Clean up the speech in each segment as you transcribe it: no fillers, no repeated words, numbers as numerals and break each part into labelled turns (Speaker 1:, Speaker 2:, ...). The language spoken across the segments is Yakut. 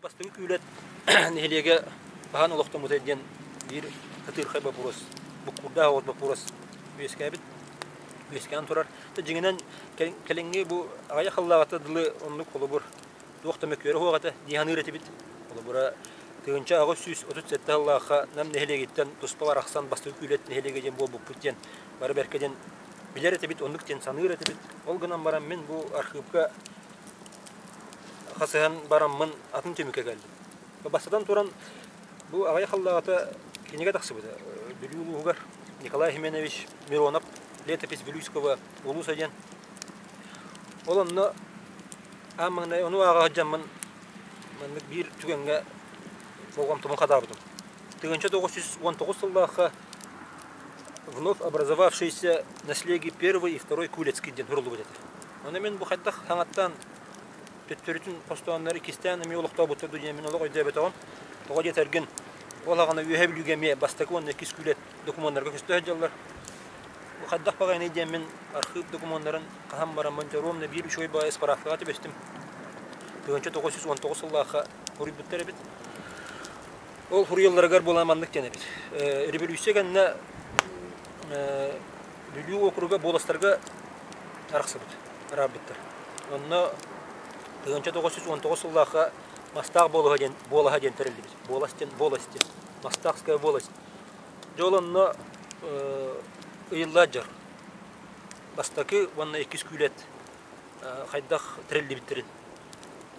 Speaker 1: Бастакы Күүлэт нэһилиэгэ хаһан олохтоммутай диэн биир сытыырхай боппуруос, буккуурдаах оҕус боппуруос үөскээбит, үөскээн турар. Дьиҥинэн, кэлиҥҥи бу аҕыйах сыллааҕыта дылы оннук холобур туох да мөккүөрэ суох этэ дии саныыр этибит. Холобура, 1837 сыллаахха Нам нэһилиэгиттэн туспа арахсан Бастакы Күүлэт нэһилиэгэ диэн буолбуппут диэн бары бэркэ диэн билэр этибит, оннук диэн саныыр этибит. Ол гынан баран мин бу архыыпка хасыһан бараммын атын түмүккэ кэллим. Бастатан туран, бу аҕыйах сыллааҕыта кинигэ тахсыбыта. Бүлүү улууһугар Николай Хименович Миронов «Летопись Вилюйского улуса» диэн. Ол онно аан маҥнай ону ааҕа сылдьаммын маннык биир түгэҥҥэ болҕомтобун хатаабытым. 1919 сыллаахха вновь образовавшиеся наслеги первый и второй Кулецкий диэн суруллубут этэ. Ону мин бу хайдах саҥаттан төттөрүтүн хостооннор иккистээн эмиэ олохтообуттар дуу диэн мин олох өйдөөбөтөҕүм. Тоҕо диэтэргин, ол аҕана Үөһээ Бүлүүгэ эмиэ бастакы уонна иккис күүлэт докумуоннарга көстө сылдьаллар. Бу хайдах баҕайыный диэн мин архыып докумуоннарын хаһан бараммын ровно биир үчүгэй баҕайы справкаҕа түбэстим. 1919 сыллаахха суруйбуттар эбит. Ол суруйалларыгар буолан маннык диэн эбит. Революция кэннэ Бүлүү уокуруга буоластарга арахсыбыт, араарбыттар. Онно 1919 сыллаахха Мастаах буолаһа диэн, буолаһа диэн тэриллибит. Буолас диэн, волость диэн. Мастахская волость. Дьэ ол онно ыйыллаат дьар. Бастакы уонна иккис күүлэт хайдах тэриллибиттэрин.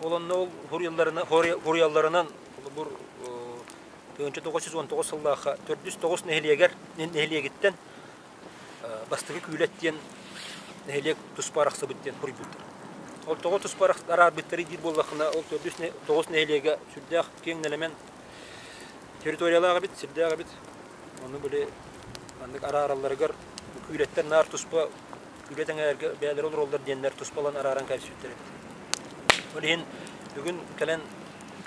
Speaker 1: Ол онно ол хуруйалларынан, холобур, 1919 сыллаахха төрдүс тоҕус нэһилиэгэр нэһилиэгиттэн Бастакы Күүлэт диэн нэһилиэк туспа арахсыбыт диэн суруйбуттар. Ол тоҕо туспа араарбыттарый диир буоллаххына, ол төрдүс тоҕус нэһилиэгэ сүрдээх киэҥ нэлэмэн территориялаах эбит, сирдээх эбит. Ону били маннык арааралларыгар күүлэттэр наар туспа Күүлэт эҥээргэ бэйэлэрэ олороллор диэннэр туспа ылан арааран кэбиспиттэр эбит. Ол иһин бүгүн кэлэн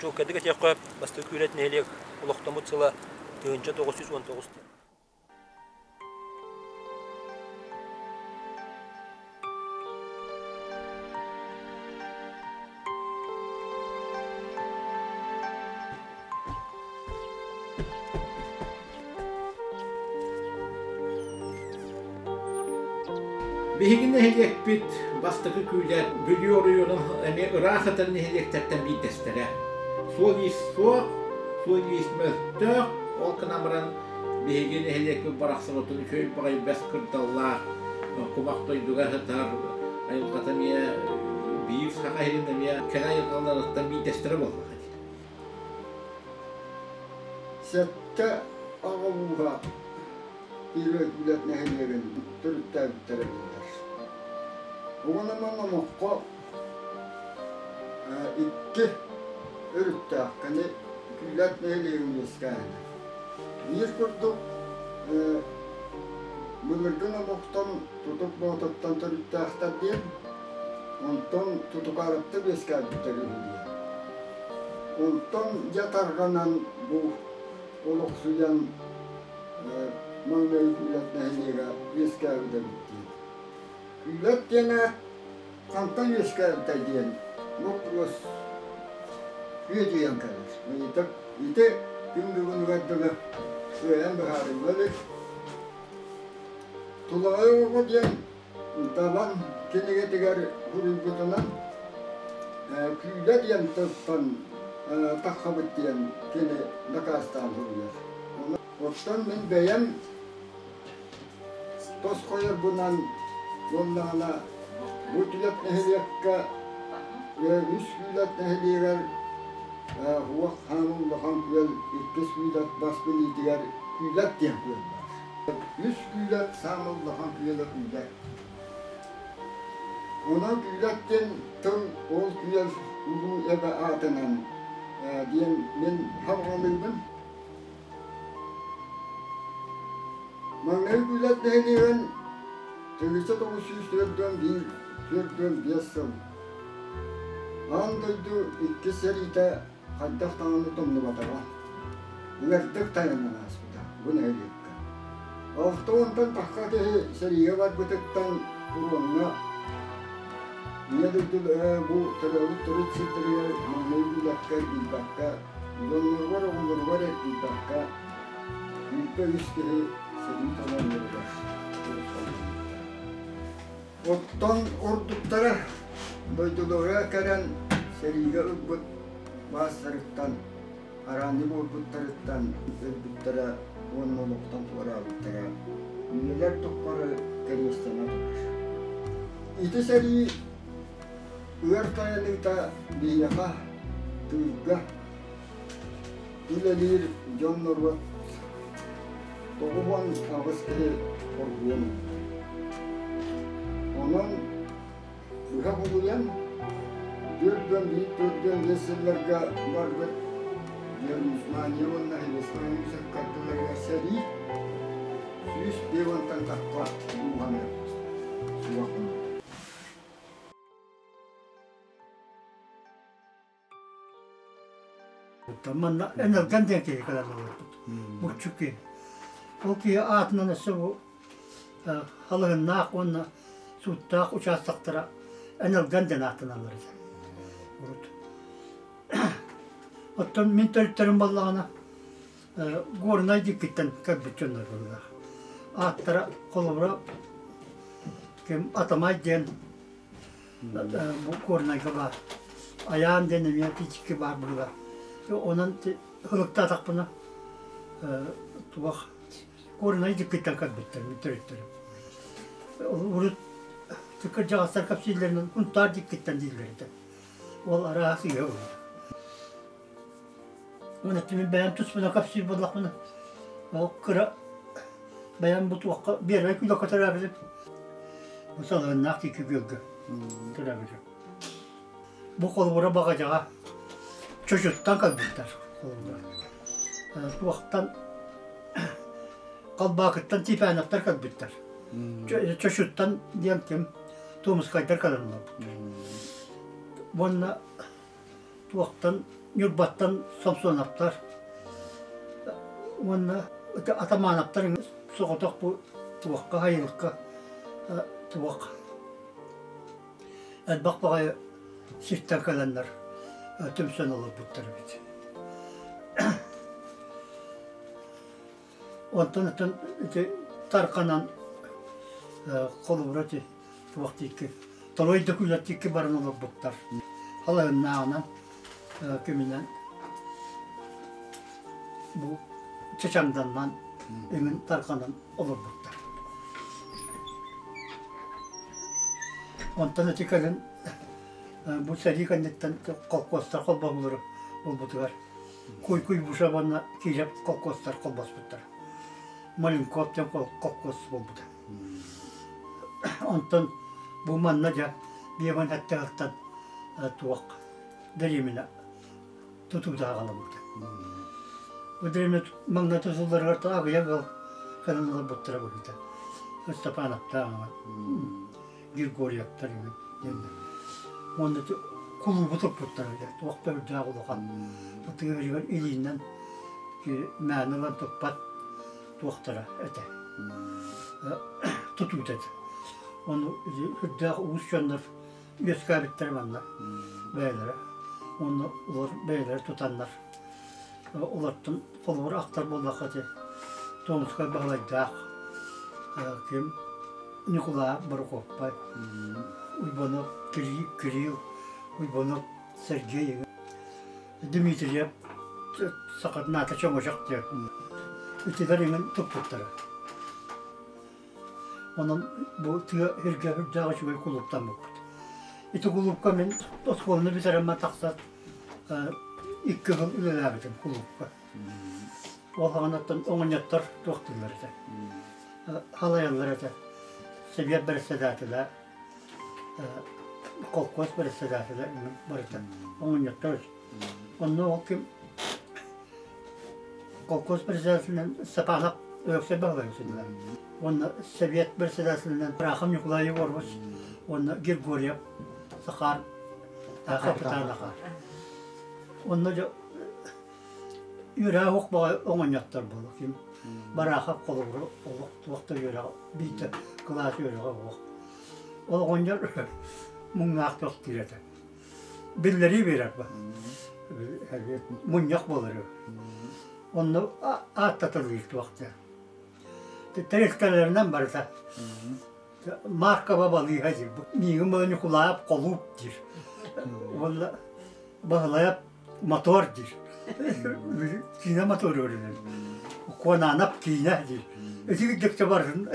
Speaker 1: чуолкайдык этиэххэ, Бастакы Күүлэт нэһилиэк олохтоммут сыла 1919 диэн.
Speaker 2: Биһиги нэһилиэкпит бастакы күүлэт Бүлүү оройуонун эмиэ ыраах сытар нэһилиэктэртэн биирдэстэрэ. Суол-иис суох, суол-иис мөлтөх, ол гынан баран биһиги нэһилиэкпит барахсыбытын үчүгэй баҕайы бэс кырдаллаах кумах дойдуга сытар айылҕата эмиэ биир саха сирин эмиэ кэрэ айылҕаларыттан биирдэстэрэ буоллаҕа дии.
Speaker 3: Сэттэ аҕа ууһа Первый Күүлэт нэһилиэгин төрүттээбиттэрэ биллэр. Уонна номоххо икки өрүттээх кини Күүлэт нэһилиэгин үөскээһинэ. Биир курдук былыргы номохтон Тутук Боотуттан төрүттээхтэр диэн, онтон Тутукаарыттан үөскээбиттэр үһү диэн. Онтон дьэ тарҕанан бу олохсуйан маҥнай Күүлэт нэһилиэгэ үөскээбит эбит диэн. Күүлэт диэн аат хантан үөскээбитэй диэн боппуруос үөдүйэн кэлэр. Ыйытык ити күн бүгүнүгэр дылы кыайан быһаарылла илик. Тулаайы оҕо диэн Далан кинигэтигэр суруйбутунан Күүлэ диэн тылтан таххабыт диэн кини дакаастаан суруйар. Оттон мин бэйэм тосхойорбунан буоллаҕына бу Түлэк нэһилиэккэ үс Күүлэт нэһилиэгэр Уох Хаан Улахан күөл иккис Күүлэт бас билиитигэр Күүлэт диэн күөл баар. Үс күүлэт саамай улахан күөлэ күүлэт. Онон күүлэт диэн тыл ол күөл улуу эбэ аатынан диэн мин салҕалыыбын. Маҥнайгы күүлэт нэһилиэгин 1941 45 сыл Аан дойду иккис сэриитэ хайдах даҕаны тумнубатаҕа, ыардык тайанан ааспыта бу нэһилиэккэ. Алта уонтан тахса киһи сэриигэ барбытыттан фроҥҥа Ийэ дойду бу төрөөбүт төрүт сирдэригэр маҥнай билбэккэ, эргийбэккэ, дьонноругар, оҕолоругар эргийбэккэ, 23 киһи сэрии толоонноругар Оттон ордуктара дойдуларыгар кэлэн сэриигэ ылбыт баастарыттан, араанньы буолбуттарыттан өлбүттэрэ уонна олохтон туораабыттара үйэлэр тухары кэриэстэнэ турар. Ити сэрии ыар тайаныыта биһиэхэ тыылга үлэлиир дьон-норуот 98 киһи хоргуйан ылбыта. Онон быһа булуйан 41 45 сылларга барбыт Германия уонна Югославия саккардыларыгар сэрии 150 тахха дууһаны суох гыммыта.
Speaker 4: Манна Энэлгэн диэн киһи кэлэн олорбут. Мукчу киһи. Ол киһи аатынан өссө бу халыһыннаах уонна сууттаах учаастактара Энэлгэн диэн ааттаналлар этэ. Урут. Оттон мин төрүттэрим буоллаҕына Горнай диэкиттэн кэлбит дьоннор быһыылаах. Ааттара холобура ким Атамай диэн бу Горнайга баар. Айаан диэн эмиэ тиичикки баар быһыылаах. Онон ылыктаатахпына туох Горнай диэкиттэн кэлбиттэр мин төрүттэрим. Урут кырдьаҕастар кэпсииллэринэн Кунтаар диэкиттэн дииллэр этэ. Ол араас ыйа буолар. Уонна мин бэйэм туспунан кэпсиир буоллахпына, ол кыра бэйэм бу туохха биэрбэй күлэккэ төрөөбүтүм. Бу салыһыннаах киики күөлгэ төрөөбүтүм. Бу холобура баҕадьаҕа чочуттан кэлбиттэр холобура. Туохтан Халбаакыттан Типяновтар кэлбиттэр. Чочуттан диэн ким Томскайдар кэлэн олорбуттар. Уонна туохтан Ньурбаттан Самсоновтар уонна Атамановтар соҕотох бу туохха хайылыкка туох элбэх баҕайы сиртэн кэлэннэр түмсэн олорбуттар эбит. Онтон оттон ити тарханан холобура ити туох диэки Торуой да күлэр диэки баран олорбуттар. Халыһыннааҕынан күмүнэн бу чачаңданнан эҥин тарҕанан олорбуттар. Онтон ити кэлин бу сэрии кэнниттэн холкуостар холбоһуулары буолбутугар Куй-Куйбышев уонна Киев холкуостар холбоспуттар. Маленков диэн холкуос буолбута. Онтон бу манна дьэ биэбэн эттэҕиттэн туох дэриэбинэ тутуута аҕаламмыта. Бу дэриэбинэ маҥнай тутулларыгар аҕыйах ыал кэлэн олорбуттара быһыыта. Степановтаах Григорьевтар диэннэр. Уонна кулуубу туппуттара туох да үрдээх улахан. Тыа илиинэн мээнэ ылан туппат туохтара этэ. Тутуута этэ. Ону үрдээх уус дьоннор үөскээбиттэрэ манна бэйэлэрэ. Уонна олор бэйэлэрэ тутаннар олортон холобур ахтар буоллахха ити Томскай Баһылайдаах ким Ньукулаа Борокуоппай, Уйбанов Кирилл, Уйбанов Сергей Дмитриев сахатынаата чоҥочох диэн итилэр иҥин туппуттара. Онон бу тыа сиргэ үрдээх үчүгэй кулууптаммыппыт. Ити кулуупка мин оскуоланы бүтэрэммэр тахсар икки сыл үлэлээбитим кулуупка. Ол саҕанаттан оҥонньоттор туохтууллар этэ. Халайаллар этэ. Сэбиэт бэрэссэдээтэлэ, холкуос бэрэссэдээтэлэ барыта оҥонньоттор. Онно ол ким холкуос председателинэн Степанов Өлөксөй Баһылайович этилэр. Уонна Сэбиэт председателинэн Рахов Николай Егорович уонна Григорьев Захар капитан Захар. Онно дьэ үөрэх уох баҕай оҥонньоттор буолла ким Барахов холобура олох туох да үөрэҕэ биирдэ кылаас үөрэҕэ уох. Ол оҕонньор Муҥнаах туох диир этэ. Биллэрии биэрэр ба. Мунньах буолар. Онно ааттатыллыыр туох диэн. Тэрилтэлэринэн барыта. Маркова балыыһа диир. Миигин бу Ньукулаайап холууп диир. Уонна Баһылайап мотор диир. Киинэ мотор өрүнэн. Куонаанап киинэ диир. Ити кырдьыкча барытын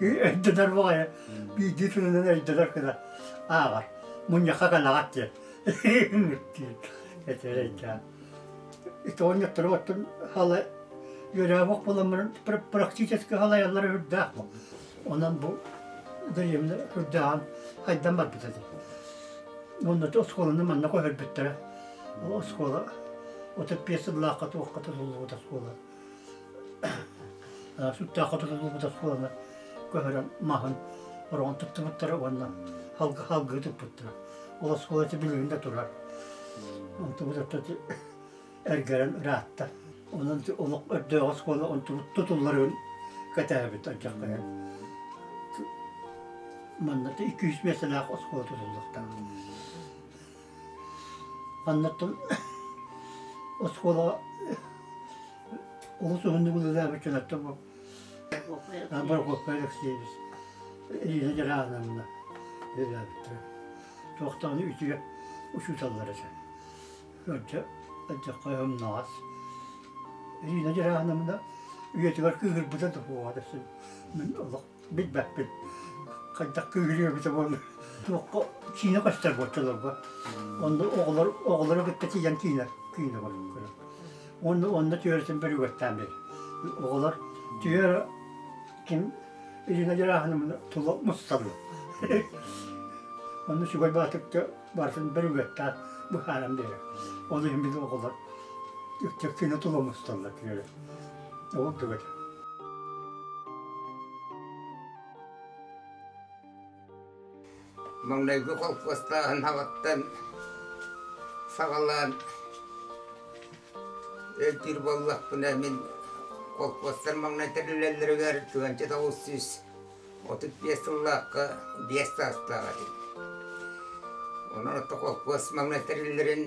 Speaker 4: өйдөнөр баҕайы. Биирдии тылынан өйдөнөр гына ааҕар. Мунньахха кэлэҕит диэн. Этэр өйдөөн. Ити оҕонньоттору оттон хала үөрээбэх буоламмын практически халайаллара үрдээх бу. Онон бу дэриэбинэ үрдээҕин хайдан барбыта дии. Уонна оскуоланы манна көһөрбүттэрэ. Ол оскуола 35 сыллаахха туохха тутуллубут оскуола. Сүрдээххэ тутуллубут оскуоланы көһөрөн маһын ороҕун туттубуттара уонна халгыы туппуттара. Ол оскуола ити билигин да турар. Онтубут ити эргэрэн ыраатта. Онон олох өрдөөх оскуола онтубут тутулларын кэтээбит алдьархайа. Манна 200 миэстэлээх оскуола тутуллуохтаах. Маннаттан оскуола олус уһуннук үлэлээбит дьонуттан бу Прокопий Алексеевич Ирина Дьараановна үлэлээбиттэрэ. Туохтаҕына үтүө учууталлар этэ. Кырдьа алдьархай ымнаҕас. Ирина Дьараановна үйэтигэр кыыһырбыта да суоҕа да мин олох билбэппин. Хайдах кыыһырыа эбитэ буолла. Туохха киинэ көстөр буоччаларга. Онно оҕолор оҕолору кытта тиийэн киинэ киинэ көрөр. Онно онно түөрэтин бөрүгэттээн бэр. Оҕолор түөрэ ким Ирина Дьарааһынымына тула мусталлар. Онно үчүгэй баатыкка барытын бөрүгэттээн быһааран биэрэр. Ол иһин били оҕолор киинэ тула мусталлар түөрэ. Ол түгэн.
Speaker 5: Маҥнайгы холкуостааһын хаҕыттан саҕалаан өйдүүр буоллахпына, мин холкуостар маҥнай тэриллэллэригэр 1935 сыллаахха 5 саастаах этим. Онон оттон холкуос маҥнай тэриллэрин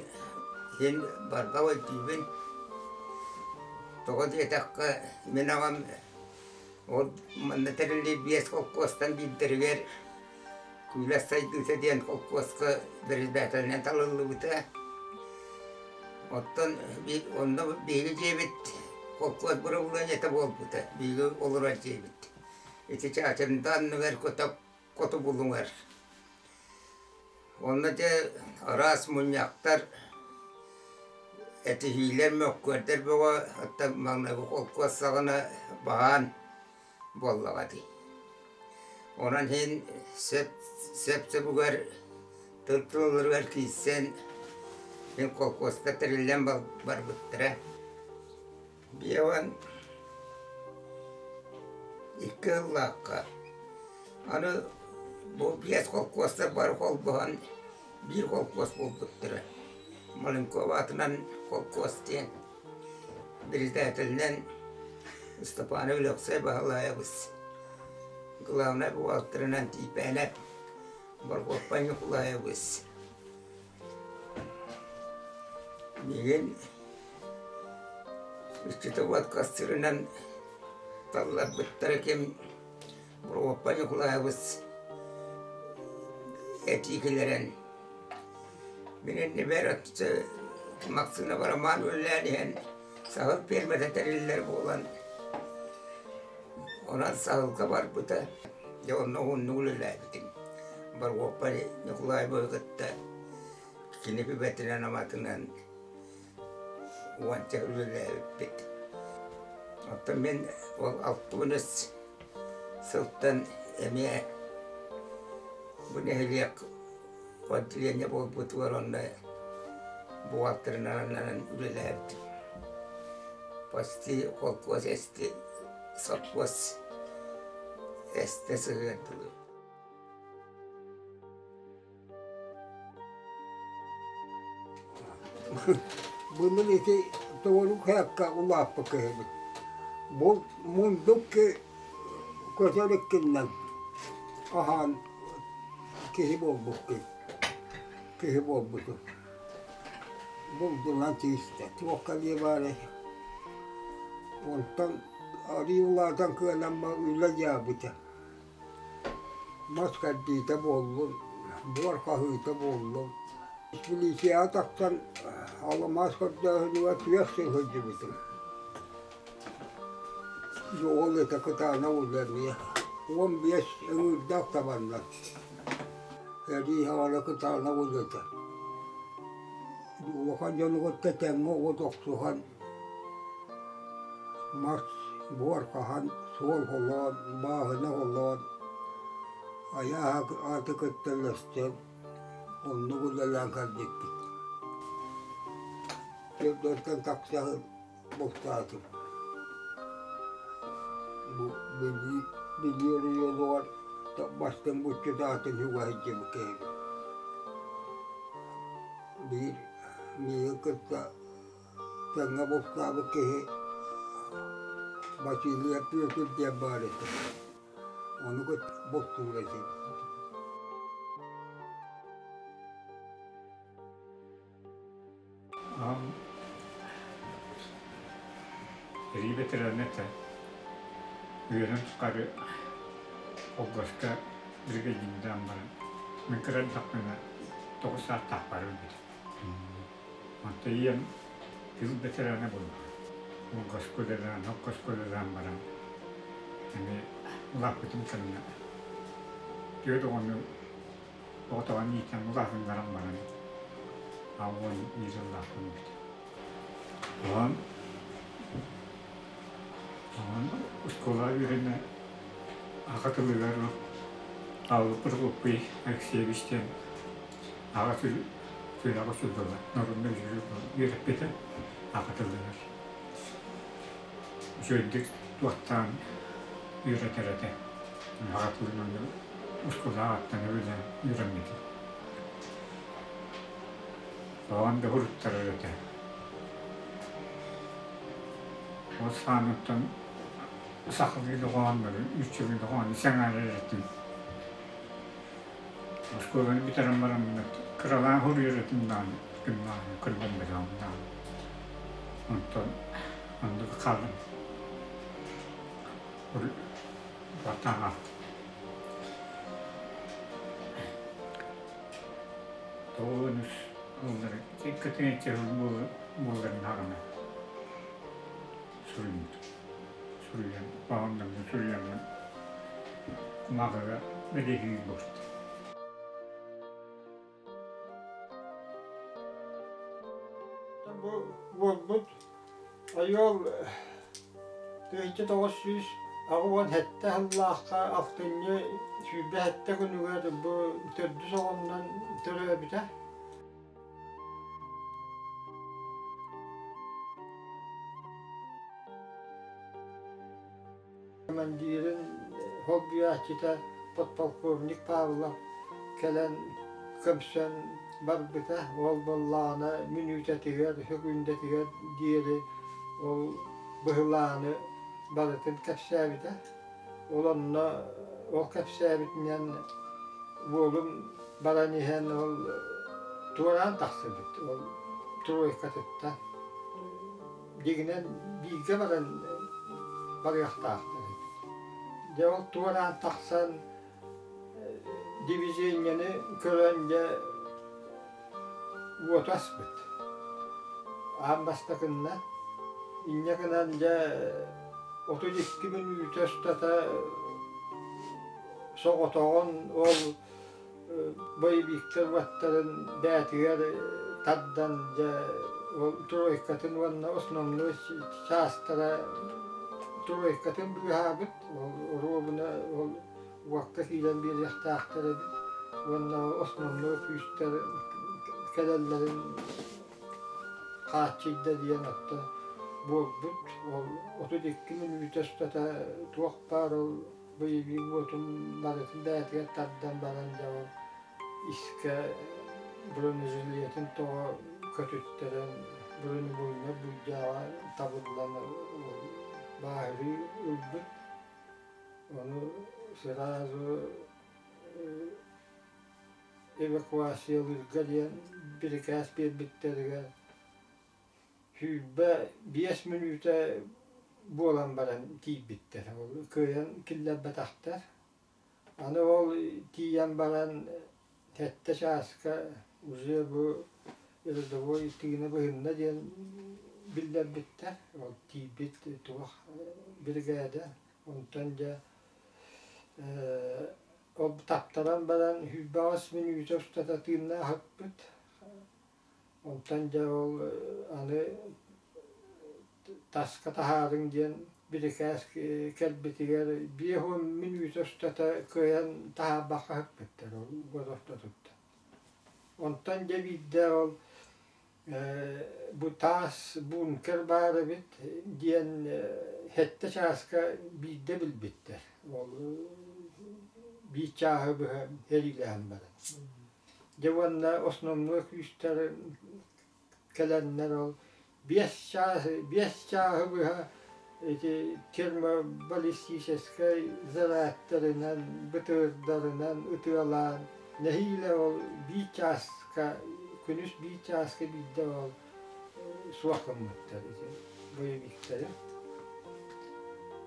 Speaker 5: иһин барҕа өйдүүбүн. Тоҕо диэтэххэ, мин аҕам Ол манна тэриллии биэс холкуостан биирдэригэр Күүлэс сайдыыта диэн холкуоска председателинэн талыллыбыта. Оттон онно биһиги дьиэбит холкуос бырабылыанньата буолбута, биһиги олорор дьиэбит. Ити Чаачырында анныгар хоту булуҥар. Онно дьэ араас мунньахтар, этиһиилэр, мөккүөрдэр бөҕө оттон маҥнайгы холкуос саҕана баһаан буоллаҕа дии. Онон иһин сөп сөп-сөбүгэр тыл тылларыгар киирсэн мин холкуоска тэриллэн барбыттара. 52 сыллаахха аны бу биэс холкуостар бары холбоһон биир холкуос буолбуттара. Маленков аатынан холкуос диэн председателинэн Степанов Өлөксөй Баһылаайабыс, главнай бухгалтерынан Тиипээнэп Боркуоппай Ньукулаайабыс. Миигин иччитэ-уот кассирынан талларбыттара ким Прокопий Ньукулаайабыс этии киллэрэн мин иннибэр Максимов Роман үлэлээн иһэн саһыл пиэрмэтэ тэриллэр буолан онон саһылга барбыта. Дьэ онно уһуннук үлэлээбитим. Боргуоппай Ньукулаайбыһы кытта кини сүбэтинэн-аматынан уонча үлэлээбиппит. Оттон мин ол 63 сылтан эмиэ бу нэһилиэк отделение буолбутугар онно бухгалтерынан үлэлээбитим. Почти холкуос эсти, совхоз эстэ сыһыар дылы.
Speaker 3: Былыр ити тоҕорук хаакка улааппыт киһибит. Бу мундук көтөр иккиннэн аһаан
Speaker 6: Киһи буолбуккун, киһи буолбутум. Булдунан тиистэ, туохха диэ баарай. Онтон арыый улаатан кыанаммар үлэ дьаабыта. Мас кэрдиитэ буоллун, буор хаһыыта буоллун. Милицияҕа тахсан алмаас көрдөөһүнүгэр түөрт сыл сылдьыбытым. Ол этэ кытаанах үлэ эмиэ. 15 ыҥыырдаах табаннар. Сэрии саҕана кытаанах үлэтэ. Улахан дьону кытта тэҥҥэ от охсуһан, мас, буор хаһан, суол холоон, бааһына холоон, айа ааты кытта үлэстэн, оннук үлэлээн кэлбиппит. Төрдөртөн тахса бултаатым. Бу Бүлүү, Бүлүү оройуонугар бастыҥ булчут аатын сүгэ сылдьыбыт киһибин. Биир миигин кытта тэҥҥэ бултаабыт киһи Василий Петр диэн баар этэ. Ону кытта бултуур этим.
Speaker 7: Сэрии бэтэрээнэ этэ. Үөрэн тухары холкуоска биригэдьиирдээн баран, мин кыра эрдэхпинэ 9 саастаахпар өлбүтүм. Онтон ийэм тыыл бэтэрээнэ буолла. Холкуоска үлэлээн, холкуоска үлэлээн баран эмиэ улааппытым кэннэ түөрт оҕону Оҕотоҕун иитэн улаатыннаран баран 81 сыллаахпын эбит. Оҕом оҕом оскуола үөрэнэ аҕа тылыгар Павел Прокопий Алексеевич диэн аҕа сүрэҕэ учуутала народнай үөрэппитэ аҕа тылыгар. Үчүгэйдик туохтаан үөрэтэр этэ. Аҕа тылынан оскуолаҕа аттан үөрэнэн үөрэммитим. Оҕом да уруттарар этэ. Ол сааныттан сахалыы доҕооннору, үчүгэй доҕоону сэҥээрэр этим. Оскуоланы бүтэрэн баран кыралаан суруйар этим даҕаны, күннээҕи көрдөрбөтөҕүм даҕаны. Онтон оннук хаалан баттаан Тоҕус ыллары кэтиҥэччи буоларын хаҕына суруйбутум. Суруйан, баҕаннарбын суруйаммын кумааҕыга бэлиэтиир буолбут.
Speaker 8: Бу буолбут Ойуол 1987 сыллаахха алтынньы 27 күнүгэр бу төрдүс оҕоннон төрөөбүтэ. Командирын холбуйааччыта подполковник Павлов кэлэн көмсөн барбыта. Ол буоллаҕына мүнүүтэтигэр, сөкүүндэтигэр диэри ол быһылааны барытын кэпсээбитэ. Ол онно ол кэпсээбитинэн уолум баран иһэн ол туораан тахсыбыт ол тройкатыттан. Дьиҥинэн бииргэ баран барыахтаахтар эбит. Дьэ ол туораан тахсан дивизионньаны көрөн дьэ уоту аспыт. Аан бастакынна инньэ гынан дьэ 32 мүнүүтэ устата соҕотоҕун ол боевиктар уоттарын бээтигэр тардан дьэ ол тройкатын уонна основной чаастара тройкатын быыһаабыт ол оруобуна ол уокка киирэн биэриэхтээхтэр эбит уонна основной күүстэр кэлэллэрин хааччыйда диэн оттон буолбут ол 32 мүнүүтэ устата туох баар ол боевик уотун барытын бэйэтигэр тардан баран дьэ ол искэ бронежилетин тоҕо көтүттэрэн бронебойнай былдьааҕа табыллан бааһырыы ылбыт. Ону сразу эвакуациялыырга диэн бирикээс биэрбиттэригэр 25 мүнүүтэ буолан баран тиийбиттэр. Ол кыайан киллэрбэтэхтэр. Аны ол тиийэн баран сэттэ чааска уже бу рядовой тыына быһынна диэн биллэрбиттэр. Ол тиийбит туох биригээдэ. Онтон дьэ ол таптаран баран 28 мүнүүтэ устата тыыннаахыппыт. Онтон дьэ ол аны таска таһаарыҥ диэн бирикээс кэлбитигэр 50 мүнүүтэ устата кыайан таһаарбакка сыппыттар ол уот ортотуттан. Онтон дьэ биирдэ ол бу таас бункер баар эбит диэн сэттэ чааска биирдэ билбиттэр. Ол биир чааһы быһа сэриилэһэн баран. Дьэ уонна основной күүстэр кэлэннэр ол 5 чааһы быһа ити термобаллистическай зарядтарынан, бытырдарынан ытыалаан нэһиилэ ол биир чааска күнүс биир чааска биирдэ ол суох гыммыттар ити боевиктары.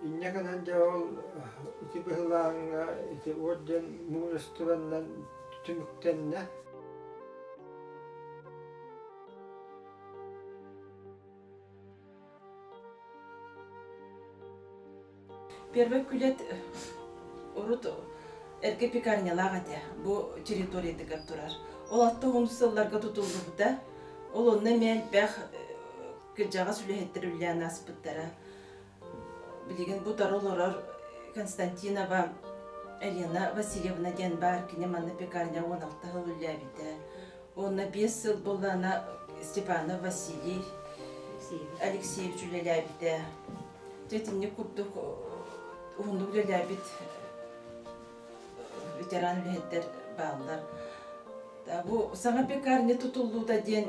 Speaker 8: Инньэ гынан дьэ ол ити быһылааҥҥа ити орден мужествоннан түмүктэннэ.
Speaker 9: Первый Күүлэт урут эргэ пекарнялаах этэ. Бу территориятыгар турар. Ол 60 сылларга тутуллубута. Ол онно эмиэ элбэх кырдьаҕас үлэһиттэр үлэлээн ааспыттара. Билигин бу тары олорор Константинова Елена Васильевна диэн баар, кини манна пекарня 16 сыл үлэлээбитэ. Уонна 5 сыл буоллаҕына Степанов Василий Алексеевич үлэлээбитэ. Дьэ итинник курдук уһуннук үлэлээбит ветеран үлэһиттэр бааллар. Бу саҥа пекарня тутуллуута диэн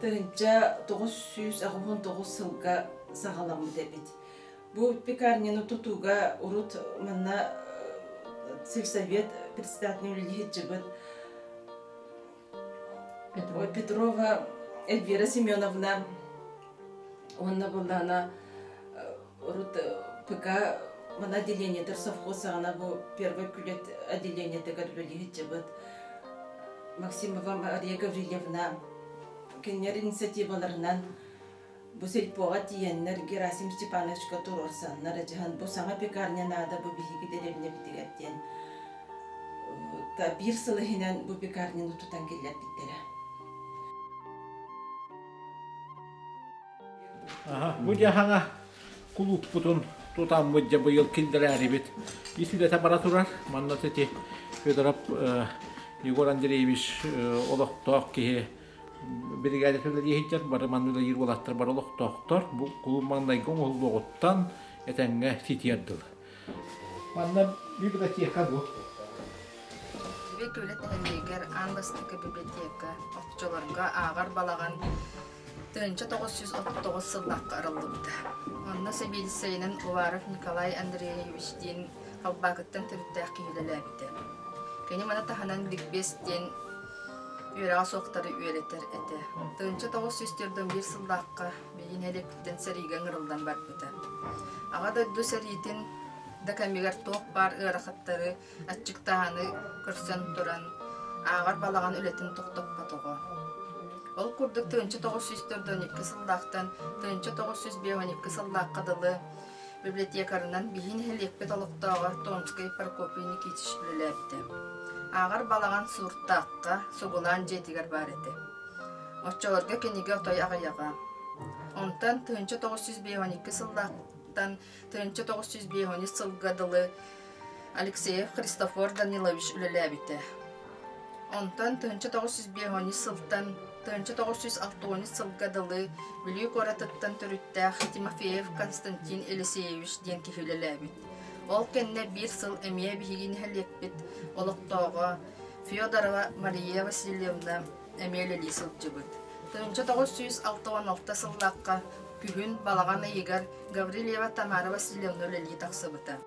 Speaker 9: 1989 сылга саҕаламмыт эбит. Бу пекарняны тутууга урут манна сельсовет председателин үлэлиһитчибыт Петрова Эльвира Семеновна уонна буоллаҕына урут ПК мана отделениетыр совхоз саҕана бу первый Күүлэт отделениетыгар үлэлиһитчибыт Максимова Мария Гаврильевна кинилэр инициативаларынан бу сельпоҕа тиийэннэр Герасим Степановичка туруорсаннар дьаһан бу саҥа пекарня наада бу биһиги дэриэбинэбитигэр диэн биир сыл иһинэн бу пекарняны тутан киллэрбиттэрэ.
Speaker 2: Бу дьаһаҥа кулууппутун тутаммыт дьэ быйыл киллэрээрибит. Ис үлэтэ бара турар. Манна ити Федоров Егор Андреевич олохтоох киһи биригээдэ үлэлииһиттэр бары манна үлэлиир уолаттар бары олохтоохтор. Бу кулууп маҥнайгы оҥоһуллуоҕуттан этэҥҥэ ситиэр дылы. Манна библиотека бу.
Speaker 10: Библиотека үлэ нэһилиэгэр аан бастакы библиотека оччолорго ааҕар балаҕан 1939 сыллаахха арыллыбыта. Онно сэбиэдиссэйинэн Уваров Николай Андреевич диэн Халбаакыттан төрүттээх киһи үлэлээбитэ. Кини маны таһынан ликбез диэн үөрэҕэ суохтары үөрэтэр этэ. 1941 сыллаахха билигин нэһилиэкпиттэн сэриигэ ыҥырыллан барбыта. Аҕа дойду сэриитин да кэмигэр туох баар ыарахаттары, аччыктааһыны көрсөн туран, ааҕар балаҕан үлэтин тохтоппотоҕо. Ол курдук 1942 сыллаахтан 1952 сыллаахха дылы библиотекарынан биһи нэһилиэкпит олохтооҕо Томскай Прокопий Никитич үлэлээбитэ. Ааҕар балаҕан Сууртаахха Сугулаан дьиэтигэр баар этэ. Оччолорго кинигэ отой аҕыйаҕа. Онтон 1952 сыллаахтан 1953 сылга дылы Алексеев Христофор Данилович үлэлээбитэ. Онтон 1953 сылтан 1963 сылга дылы Бүлүү куоратыттан төрүттээх Тимофеев Константин Елисеевич диэн киһи үлэлээбит. Ол кэннэ биир сыл эмиэ биһиги нэһилиэкпит олохтооҕо Федорова Мария Васильевна эмиэ үлэлии сылдьыбыт. 1966 сыллаахха күһүн балаҕан ыйыгар Гаврильева Тамара Васильевна үлэлии тахсыбыта.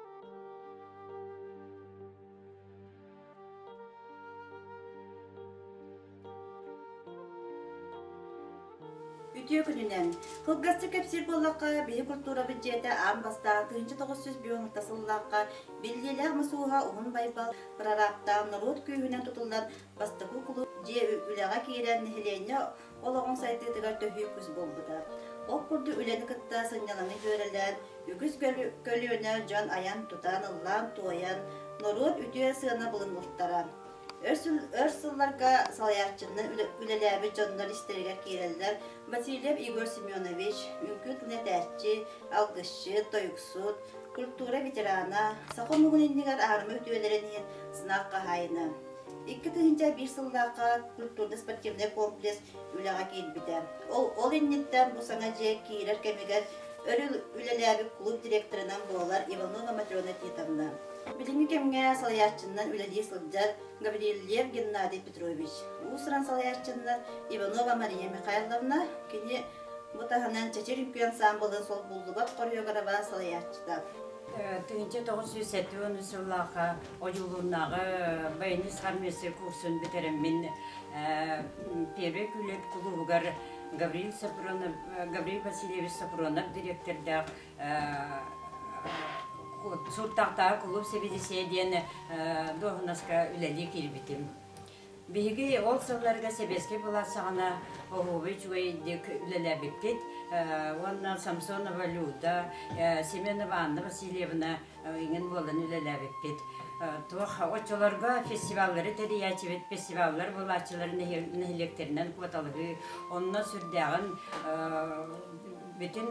Speaker 11: Үтүө күнүнэн! Кылгастык кэпсиир буоллахха, биһи культурабыт дьиэтэ аан бастаан 1956 сыллаахха биллиилээх мусууһа Уһун Байбал прорабтаах норуот күүһүнэн тутуллан бастакы кулууп дьиэ үлэҕэ киирэн нэһилиэнньэ олоҕун сайдыытыгар төһүү күүс буолбута. Ол курдук үлэни кытта сынньалаҥы дьүөрэлээн, үгүс көлүөнэ дьон айан-тутан, ыллаан-туойан, норуот үтүө сыанабылын ылтара. Өр сылларга салайааччынан үлэлээбит дьоннор истэригэр киирэллэр Васильев Егор Семенович, үҥкүү тылын этээччи, алгысчыт, тойуксут, культура ветерана, саха омугун иннигэр аарыма үтүөлэрин иһин сынах хаһаайына. 2001 сыллаахха культурно-спортивнай комплекс үлэҕэ киирбитэ. Ол инниттэн бу саҥа дьиэ киирэр кэмигэр өр үлэлээбит клуб директорынан буолар Иванова Матрена Титовна. Билиҥҥи кэмҥэ салайааччынан үлэлии сылдьар Гаврильев Геннадий Петрович, уус-уран салайааччынан Иванова Мария Михайловна, кини бу таһынан Чэчир үҥкүү ансаамбылын солбуллубат хореограба салайааччыта.
Speaker 12: 1973 сыллаахха Одьулууннааҕы баянист армиясы курсун бүтэрэммин Первый Күлэт кулуубугар Гаврил Сапронов, Гаврил Васильевич Сапронов дириэктэрдээх Сууттаахтааҕы кулууп сэбиэдиссэйэ диэн дуоһунаска үлэлии киирбитим. Биһиги ол сылларга сэбиэскэй былаас саҕана оһуобай үчүгэйдик үлэлээбиппит уонна Самсонова Люда, Семенова Анна Васильевна иҥин буолан үлэлээбиппит. Туох оччолорго фестиваллары тэрийээччибит, фестиваллар буолааччылар нэһилиэктэринэн куоталаһыы, онно сүрдээҕин бүтүн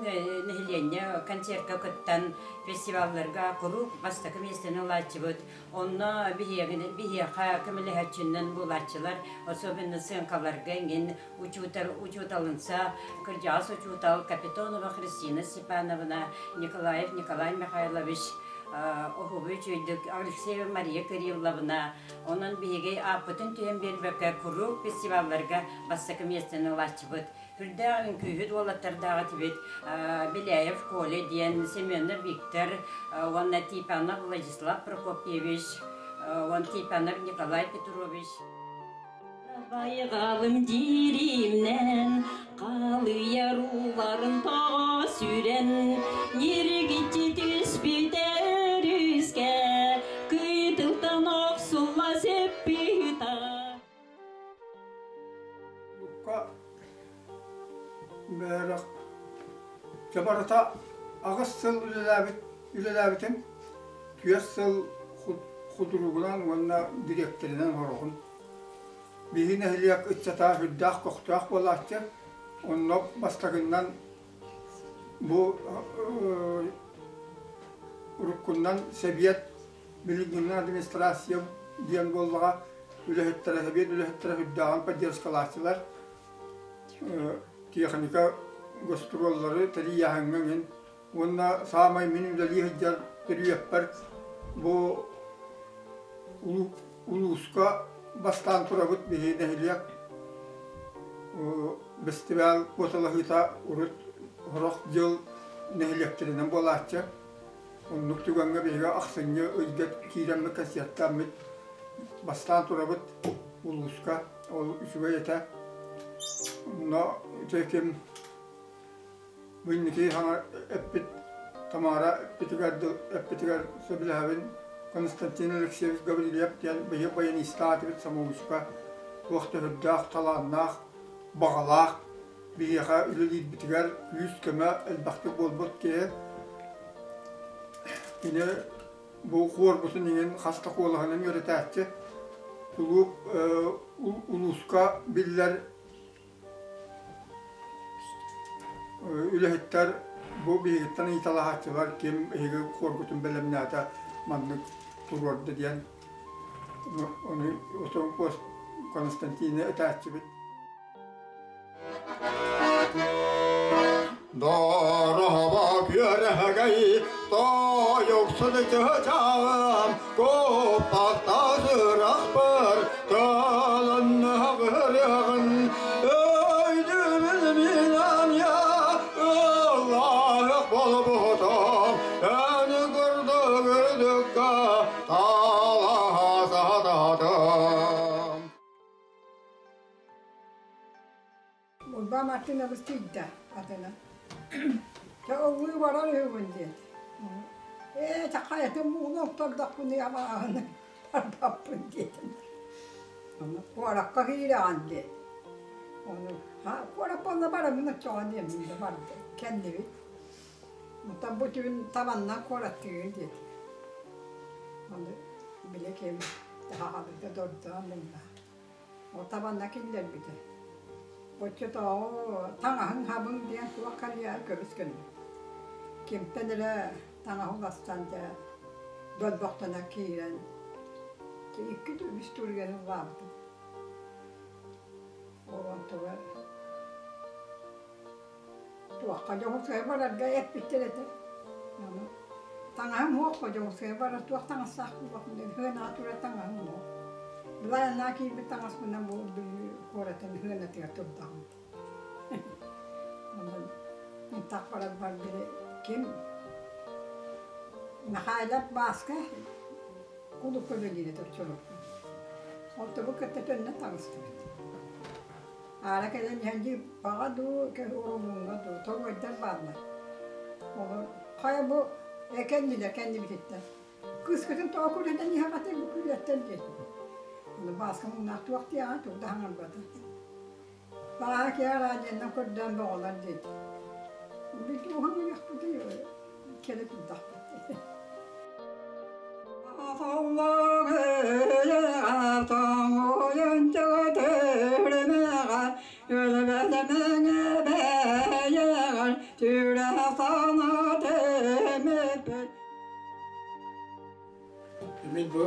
Speaker 12: нэһилиэнньэ концертка кыттан фестивалларга куруук бастакы миэстэни ылааччыбыт. Онно биһиэхэ көмөлөһөөччүнэн буолааччылар, особенно сыаҥкаларга иҥин учуутал, учууталынса, кырдьаҕас учуутал Капитонова Христина Степановна, Николаев Николай Михайлович, Оһуобай үчүгэйдик Алексеева Мария Кирилловна, онон биһиги ааппытын түһэн биэрбэккэ куруук фестивалларга бастакы миэстэни ылааччыбыт. Үрдээх үҥкүүһүт уолаттардаах этибит Беляев Коля диэн, Семенов Виктор уонна Типанов Владислав Прокопьевич, уон Типанов Николай Петрович.
Speaker 13: Байҕалым диримнэн, халыйар ууларын тоҕо сүрэн, ньиргиччи түспүт өрүскэ, кыйтылтан охсулла сөппүта.
Speaker 14: Лукка бөһөрөх дьабарата 8 сыл үлэлээбит үлэлээбитим 4 сыл худругунан уонна дириэктэринэн олоробун. Биһи нэһилиэк ыччата сүрдээх көхтөөх буолааччы. Онно бастакыннан бу уруккунан сэбиэт билиҥҥи администрация диэн буоллаҕа үлэһиттэрэ, сэбиэт үлэһиттэрэ үрдээҕин поддержкалааччылар техника гастроллары тэрийээһиҥҥэ мин уонна саамай мин үлэлии сылдьар төрүөппэр бу улууска бастаан турабыт биһи нэһилиэк бэстибээл куоталаһыыта урут сорох дьыл нэһилиэктэринэн буолааччы. Оннук түгэҥҥэ биһиги ахсынньы ыйга киирэммит концертааммыт бастаан турабыт улууска. Ол үчүгэй этэ. Онно ити ким бу инники саҥа эппит Тамара эппитигэр эппитигэр сөбүлэһэбин Константин Алексеевич Гаврильев диэн биһиги баянистаатыбыт самоучка туох да үрдээх талааннаах баҕалаах биһиэхэ үлэлиирбитигэр күүс-көмө элбэхтик буолбут киһи. Кини бу хуорбутун иҥин хас да куолаһынан үөрэтээччи. Кулууп улууска биллэр үлэһиттэр бу биһигиттэн ыйыталаһааччылар ким эһиги хуоргутун бэлэмнээтэ маннык туруорда диэн ону Константины этээччибит.
Speaker 3: Дороһово күөрэһэгэй тойуксун чыһычаам куппахтаас ырахпар тылыннаҕырыаҕын өйдүүбүн минам я ыллаах болбутум эн курдук үрдүккэ талаһа сатаатым.
Speaker 15: Лука Мартынович тиийдэ атынан. Чэ ыллыы барар үһүгүн диэтэ. Ээ чэ хайатын мууну охтордохпунуй абааһыны барбаппын диэтим. Ону куоракка киирэҕин диэт. Ону куоракка онно барабын оччоҕо диэммин да барды кэллибит. Оттон бу түүн табаннан куораттыыгын диэтэ. Ону били ким таһаҕалыыта дордоон мунна. Ол табанна киллэрбитэ. Оччотооҕу таҥаһыҥ хабыҥ диэн туох кэлиэҕэ көбүс гынна. Кимтэн эрэ таҥаһы уластан дьэ дойбохтоно киирэн икки үс түргэн ыллаабытым. Ол онтугар туохха Дьокуускайга барарга эппиттэр этэ. Ону таҥаһым суох Дьокуускайга барар туох таҥастаах буолуохпун диэн сыанаҕа турар таҥаһым суох. Былааннаа киирбит таҥаспынан бу Бүлүү куоратын сыанатыгар турдаҕым. Онон ынтах барарбар били ким Михайлов Бааска кулукка үлэлиирэ оччолорго. Онтубут кытта төннөн таҕыстыбыт. Аара кэлэн иһэн дии баҕа дуу, урулууҥҥа дуу торуойдар бааллар. Олор хайа бу кэннилэр кэннибититтэн кыыскытын тоҕо күрэтэн иһэҕитий бу күрүөттэн диэтим. Ону Бааска муҥнаах туох диэҕэ тугу да саҥарбата. Бааһа киһи радионан көрдөөн боҕолор диэтэ. Бүтүүһүн ыйыахпытый кэлэ турдахпыт дии.
Speaker 14: Мин бу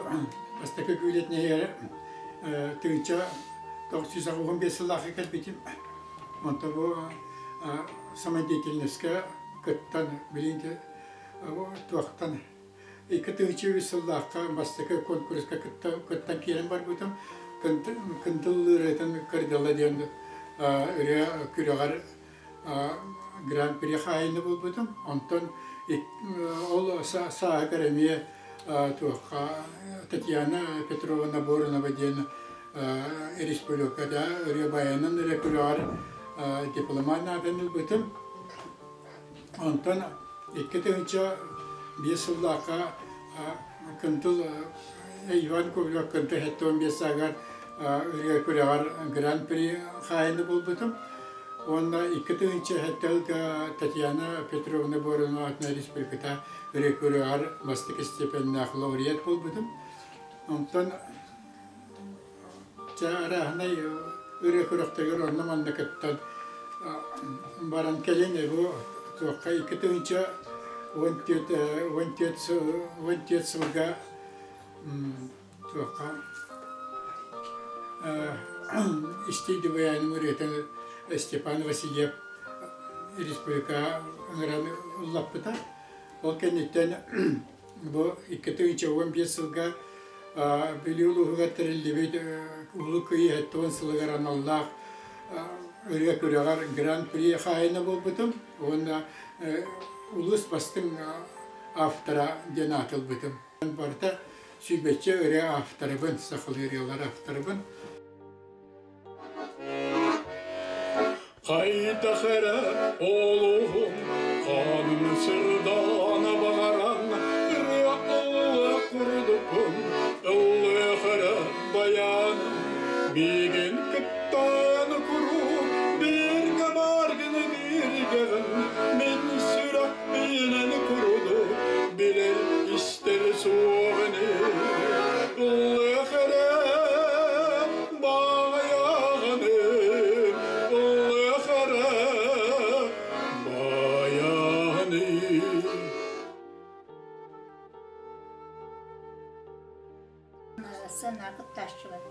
Speaker 14: бастакы күүлэтинэһигэр тыынча 985 сыллаахха кэлбитим. Онто бу самодеятельноска кыттан, билигин туохтан 2003 сыллаахха бастакы конкурска кыттан киирэн барбытым. Кындыллыырытын кырдала диэн ырыа күрэҕэр гран-при хаайыны булбутум. Онтон ол сааһыгар эмиэ туохха Татьяна Петровна Боронова диэн республикада ырыа баянын ырыа күрэҕэр дипломат нааданы ылбытым. Онтон 2005 сыллаахха Кынтыл Иван Кобелев Кынтыл 75 сааһыгар ырыа күрэҕэр гран-при хаайыны булбутум. Уонна 2007 сылга Татьяна Петровна Боронова аатынан республиката ырыа күрэҕэр бастакы степеннээх лауреат буолбутум. Онтон Чэ, арааһынай ырыа күрэхтэригэр онно-манна кыттан баран кэлин бу туохха 2014 14 сылга туохха Истий Дубаяным ырыатын Степан Васильев республика ыҥыран ыллаппыта. Ол кэнниттэн Бу 2015 сылга Бүлүү улууһугар тэриллибит Улуу Кыайыы 70 сылыгар аналлаах ырыа күрэҕэр Гран-при хаһаайына буолбутум уонна улуус бастыҥ автора диэн аатылбытым. Барыта сүүрбэччэ ырыа авторыбын, сахалыы ырыалар авторыбын.
Speaker 16: Хайдах эрэ олуһун хаанын сырдаана баҕаран ырыа ылла курдукпун ыллыах эрэ байааным миигин кыттаан куруук бииргэ бааргын бииргэҕин мин сүрэхпинэн курдук билэр истэр суох ини ыллыах эрэ
Speaker 17: Сцена кыттааччыбын.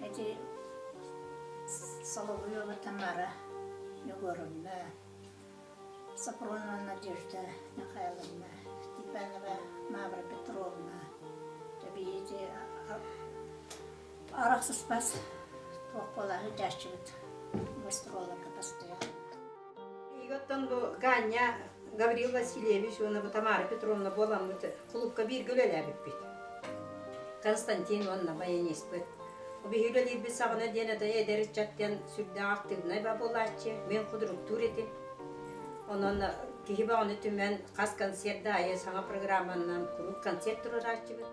Speaker 17: Эти Соловьева Тамара Егоровна, Сапронова Надежда Михайловна, Степанова Мавра Петровна, Эти Арахсыспас туох буола сылдьааччыбыт гастролларга постоянно.
Speaker 12: Оттон бу Ганя Гаврил Васильевич уонна бу Тамара Петровна буоламмыт кулуупка бииргэ үлэлээбиппит. Константин уонна баяниспыт. Биһиги үлэлиирбит саҕана диэн это эдэр ыччат диэн сүрдээх актыыбынай ба буолааччы. Мин худруктуур этим. Онон киһи бөҕөнү түмэн хас концерт да аайы саҥа программанан куруук концерт туруорааччыбыт.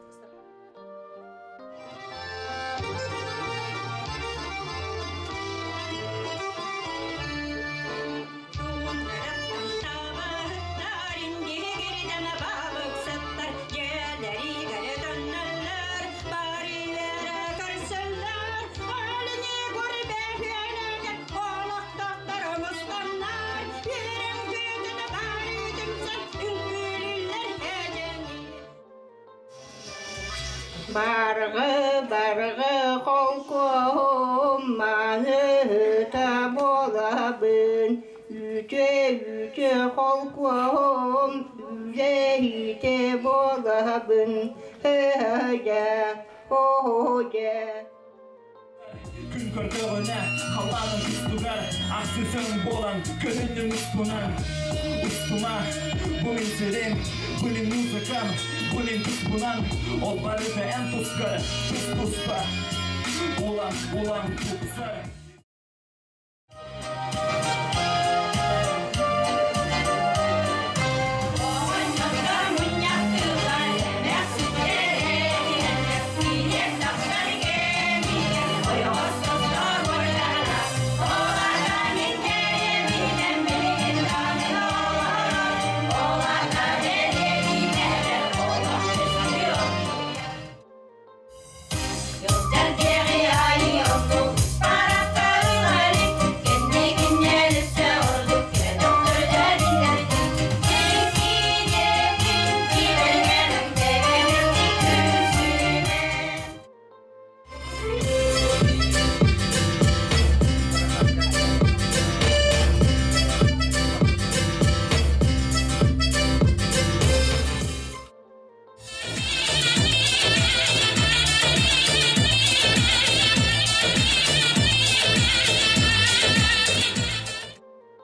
Speaker 18: Барҕы барҕы холкуоһум маныһыта буолабын, Үтүө үтүө холкуоһум үлэһитэ буолабын, Һы-һы-дьэ, о-дьэ.
Speaker 19: Күн көрдөҕүнэ халлаанын кустугар Ахсысың буолан көһүннүм устунан Устума, бу мин сирим, бу мин музыкам, бу мин туспунан Ол барыта эн тускар, тус-туспа Улам, улам тупсар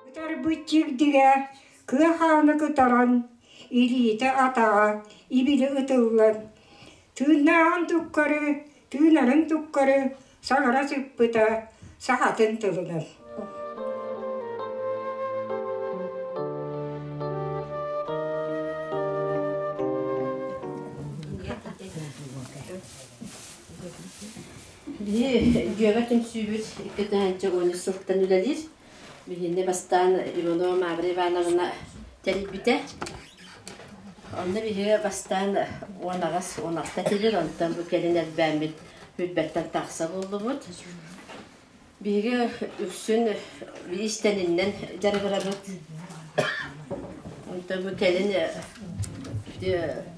Speaker 15: Кытарбыт чигдигэ кыа хааны кытаран, илиитэ-атаҕа ибили ытыллан, тыыннааҕын туккары, тыынарын туккары саҥара сыппыта сахатын тылынан.
Speaker 9: Биһи дьүөгэ түмсүүбүт 2013 сылтан үлэлиир. Биһини бастаан Иванова Мавра Ивановна тэрийбитэ. Онно биһиги бастаан 18 16 этибит, онтон бу кэлин элбээммит үрбэттэн тахса буоллубут. Биһиги үксүн иистэниннэн дьарыгырабыт. Онтон бу кэлин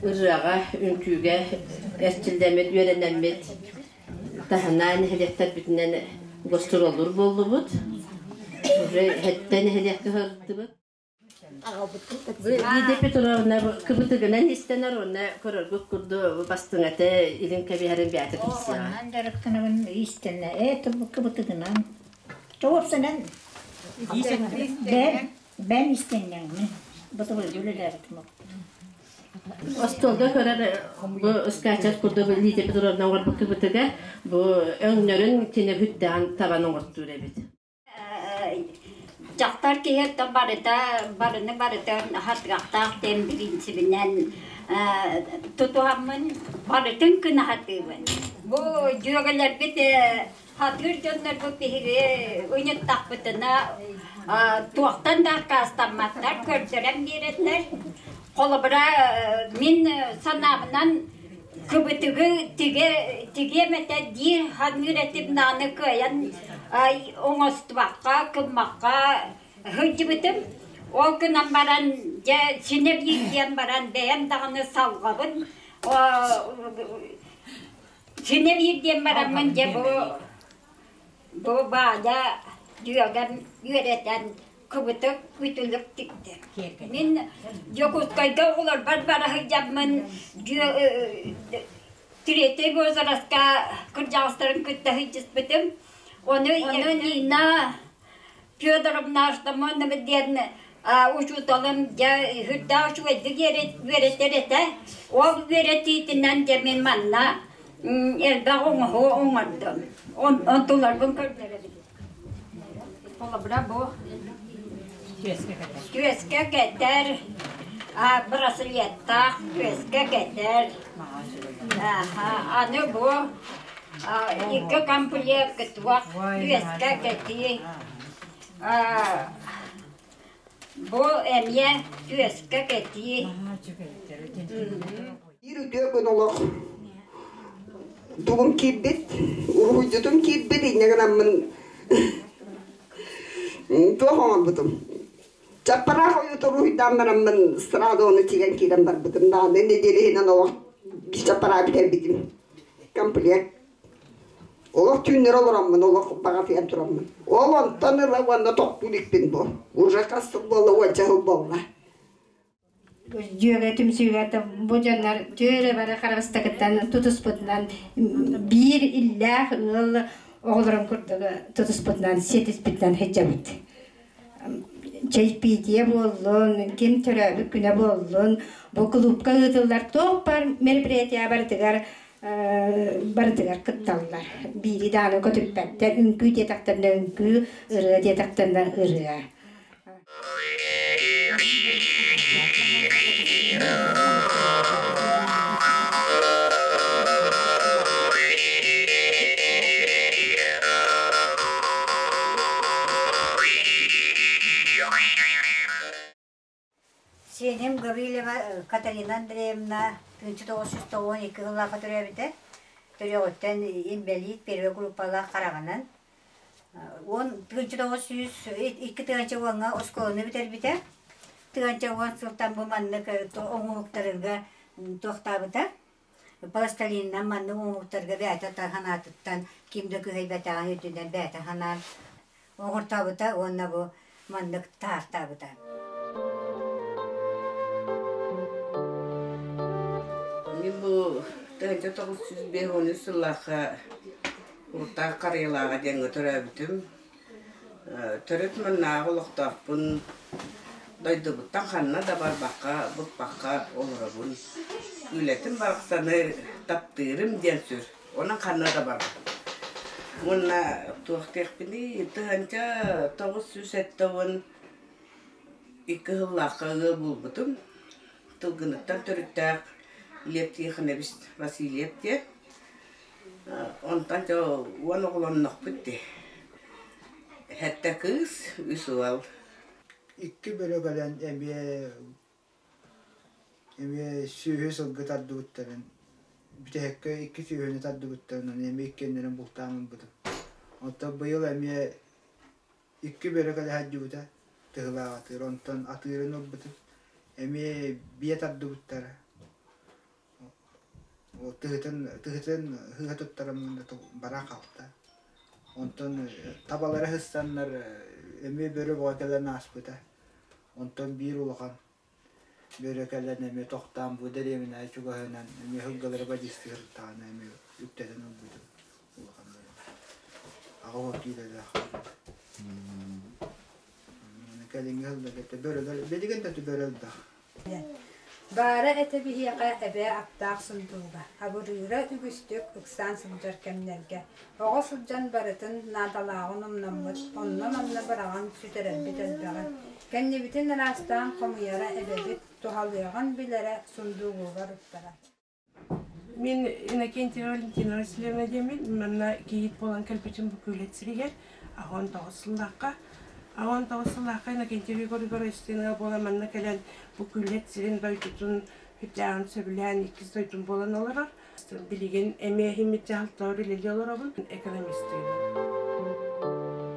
Speaker 9: ырыаҕа, үҥкүүгэ эрчиллэммит, үөрэнэммит таһынан нэһилиэктэрбитинэн гастроллуур буоллубут. Уже хэттэ нэһилиэккэ сырыттыбыт. Лидия Петровна кыбытыгынан истэнэр уонна көрөргүт курдук бастыҥата илин кэбиһэрин бэйэтэ кэпсиэҕэ.
Speaker 17: Онон дьарыктанабын иистэнэ ээ кыбытыгынан Туопсанан бэм бэм истэннэҥмин бытыбылдьы үлэлээбитим
Speaker 9: Остуолга көрөр бу скачать курдук Лидия Петровна оҥорбут кыбытыга бу өҥнөрүн кини бүттэҕин табан оҥортуур эбит.
Speaker 20: Дьахтар киһи барыта барыны барытын хатыахтаах диэн бириинсибинэн тутуһаммын барытын гына сатыыбын. Бу дьүөгэлэрбит хатыыр дьоннорбут биһиги ыйыттахпытына туохтан да аккаастамматтар, көрдөрөн биэрэллэр. Холобура, мин санаабынан кыбытыгы тигэ тигиэм этэ диир ханыыр этим даҕаны кыайан оҥостубакка, кыммакка сылдьыбытым. Ол гынан баран, дьэ, синэ биир диэн баран бэйэм даҕаны салҕабын. Синэ биир диэн бараммын, дьэ, бу бу Валя дьүөгэм үөрэтэн кыбытык үтүлүк тиктэ. Мин Дьокуускайга оҕолорбор бара сылдьаммын третий возрастка кырдьаҕастарын кытта сылдьыспытым. Ону Нина Федоровна Артамонова диэн учууталым дьэ сүрдээх үчүгэйдик үөрэтэр этэ. Ол үөрэтиитинэн дьэ мин манна Элбэх оҥоһуу оҥордум. Онтуларбын көрдөрөбүн. Холобура бу күөскэ кэтэр, браслеттаах күөскэ кэтэр. Аны бу икки комплект туох күөскэ кэтии. Бу эмиэ күөскэ кэтии.
Speaker 21: Биир үтүө күн олох тугум киирбит, уруһуйдьутум киирбит, инньэ гынаммын туох оҥорбутум. Чаппараах ойуута уруһуйдаан бараммын сразу тигэн киирэн барбытым. Даҕаны нэдиэлэ иһинэн олох чаппараах бүтэрбитим. Комплект. Олох түүннэри олороммун, олох баҕатыйан тураммын. Ол онтон ыла уонна тохтуу иликпин бу. Уже хас сыл буолла, уонча сыл буолла.
Speaker 22: Дьүөгэ түмсүүгэ бу дьоннор түөрэ бары харабыстакыттан тутуспутунан биир иллээх ыал оҕолорун курдук тутуспутунан сиэтиспитинэн сылдьабыт. Чэйпиитийэ буоллун, ким төрөөбүт күнэ буоллун, бу клубка ыытыллар туох бар мероприятие барытыгар барытыгар кытталлар. Биири даҕаны көтүппэттэр, үҥкүү диэтэхтэринэ үҥкүү, ырыа диэтэхтэринэ ырыа.
Speaker 23: Сиэним Гаврильева Катарина Андреевна 1992 сыллаахха төрөөбүтэ. Төрүөҕүттэн инбэлиит первой группалаах хараҕынан. Уон 1902 тыһыынча уоҥҥа оскуоланы бүтэрбитэ. Тыһыынча уон сылтан бу маннык оҥоһуктарга туохтаабыта. Пластилинынан маннык оҥоһуктарга бэйэтэ санаатыттан ким да күһэйбэтэҕин үрдүнэн бэйэтэ санаан оҥортообута уонна бу маннык таһаартаабыта.
Speaker 24: Мин бу 1953 сыллаахха Уртаах Харыйалааҕа диэҥҥэ төрөөбүтүм. Төрүт маннааҕы олохтоохпун. Дойдубуттан ханна да барбакка, быкпакка олоробун. Үлэтим барахсаны таптыырым диэн сүр. Онон ханна да барбаппын. Уонна туох диэхпиний, 1972 сыллаахха ыал буолбутум. Тылгыныттан төрүттээх Лев Тихонович Васильев диэн. Онтон дьэ уон оҕолоннохпут дии. Сэттэ кыыс, үс уол.
Speaker 25: Икки бөрө кэлэн эмиэ эмиэ сүөһү сылгы тардыбыттарын, бүтэһиккэ икки сүөһүнү тардыбыттарын, ону эмиэ иккиэннэрин бултаан ылбытым. Оттон быйыл эмиэ икки бөрө кэлэ сылдьыбыта, тыһылаах атыыр, онтон атыырын ылбытым, эмиэ биэ тардыбыттара. Тыһытын тыһытын сыыһа туттараммын бара хаалта. Онтон табалара сыстаннар эмиэ бөрө бөҕө кэлэн ааспыта. Онтон биир улахан бөрө кэлэн эмиэ тохтоон бу дэриэбинэҕэ чугаһынан эмиэ сылгылары бадьыыстыы сырыттаҕына эмиэ үктэтэн ылбытым улахан бөрө. Аҕа уол киилэлээх. Кэлиҥҥи сылларга бөрөлөр билигин да бөрө элбэх.
Speaker 26: Баара этэ биһиэхэ эбээ аптаах сундууга, абырыыра үгүстүк ыксаан сылдьар кэмнэргэ, оҕо сылдьан барытын наадалааҕын умнаммыт, онно-манна быраҕан сүтэрэрбит элбэҕэ. Кэннибитин ыраастаан хомуйара эбэбит, туһалыаҕын билэрэ, сундуугугар уктара.
Speaker 27: Мин Иннокентьева Валентина Васильевна диэммин, манна кийиит буолан кэлбитим бу Күүлэт сиригэр 19 сыллаахха. 19 сыллаахха Иннокентьев Егор Егорович буолан манна кэлэн бу Күүлэт сирин дойдутун сүрдээҕин сөбүлээн иккис дойдум буолан олорор. Билигин эмиэ иһиммит дьаһалтабар үлэлии олоробун, экономистыыбын.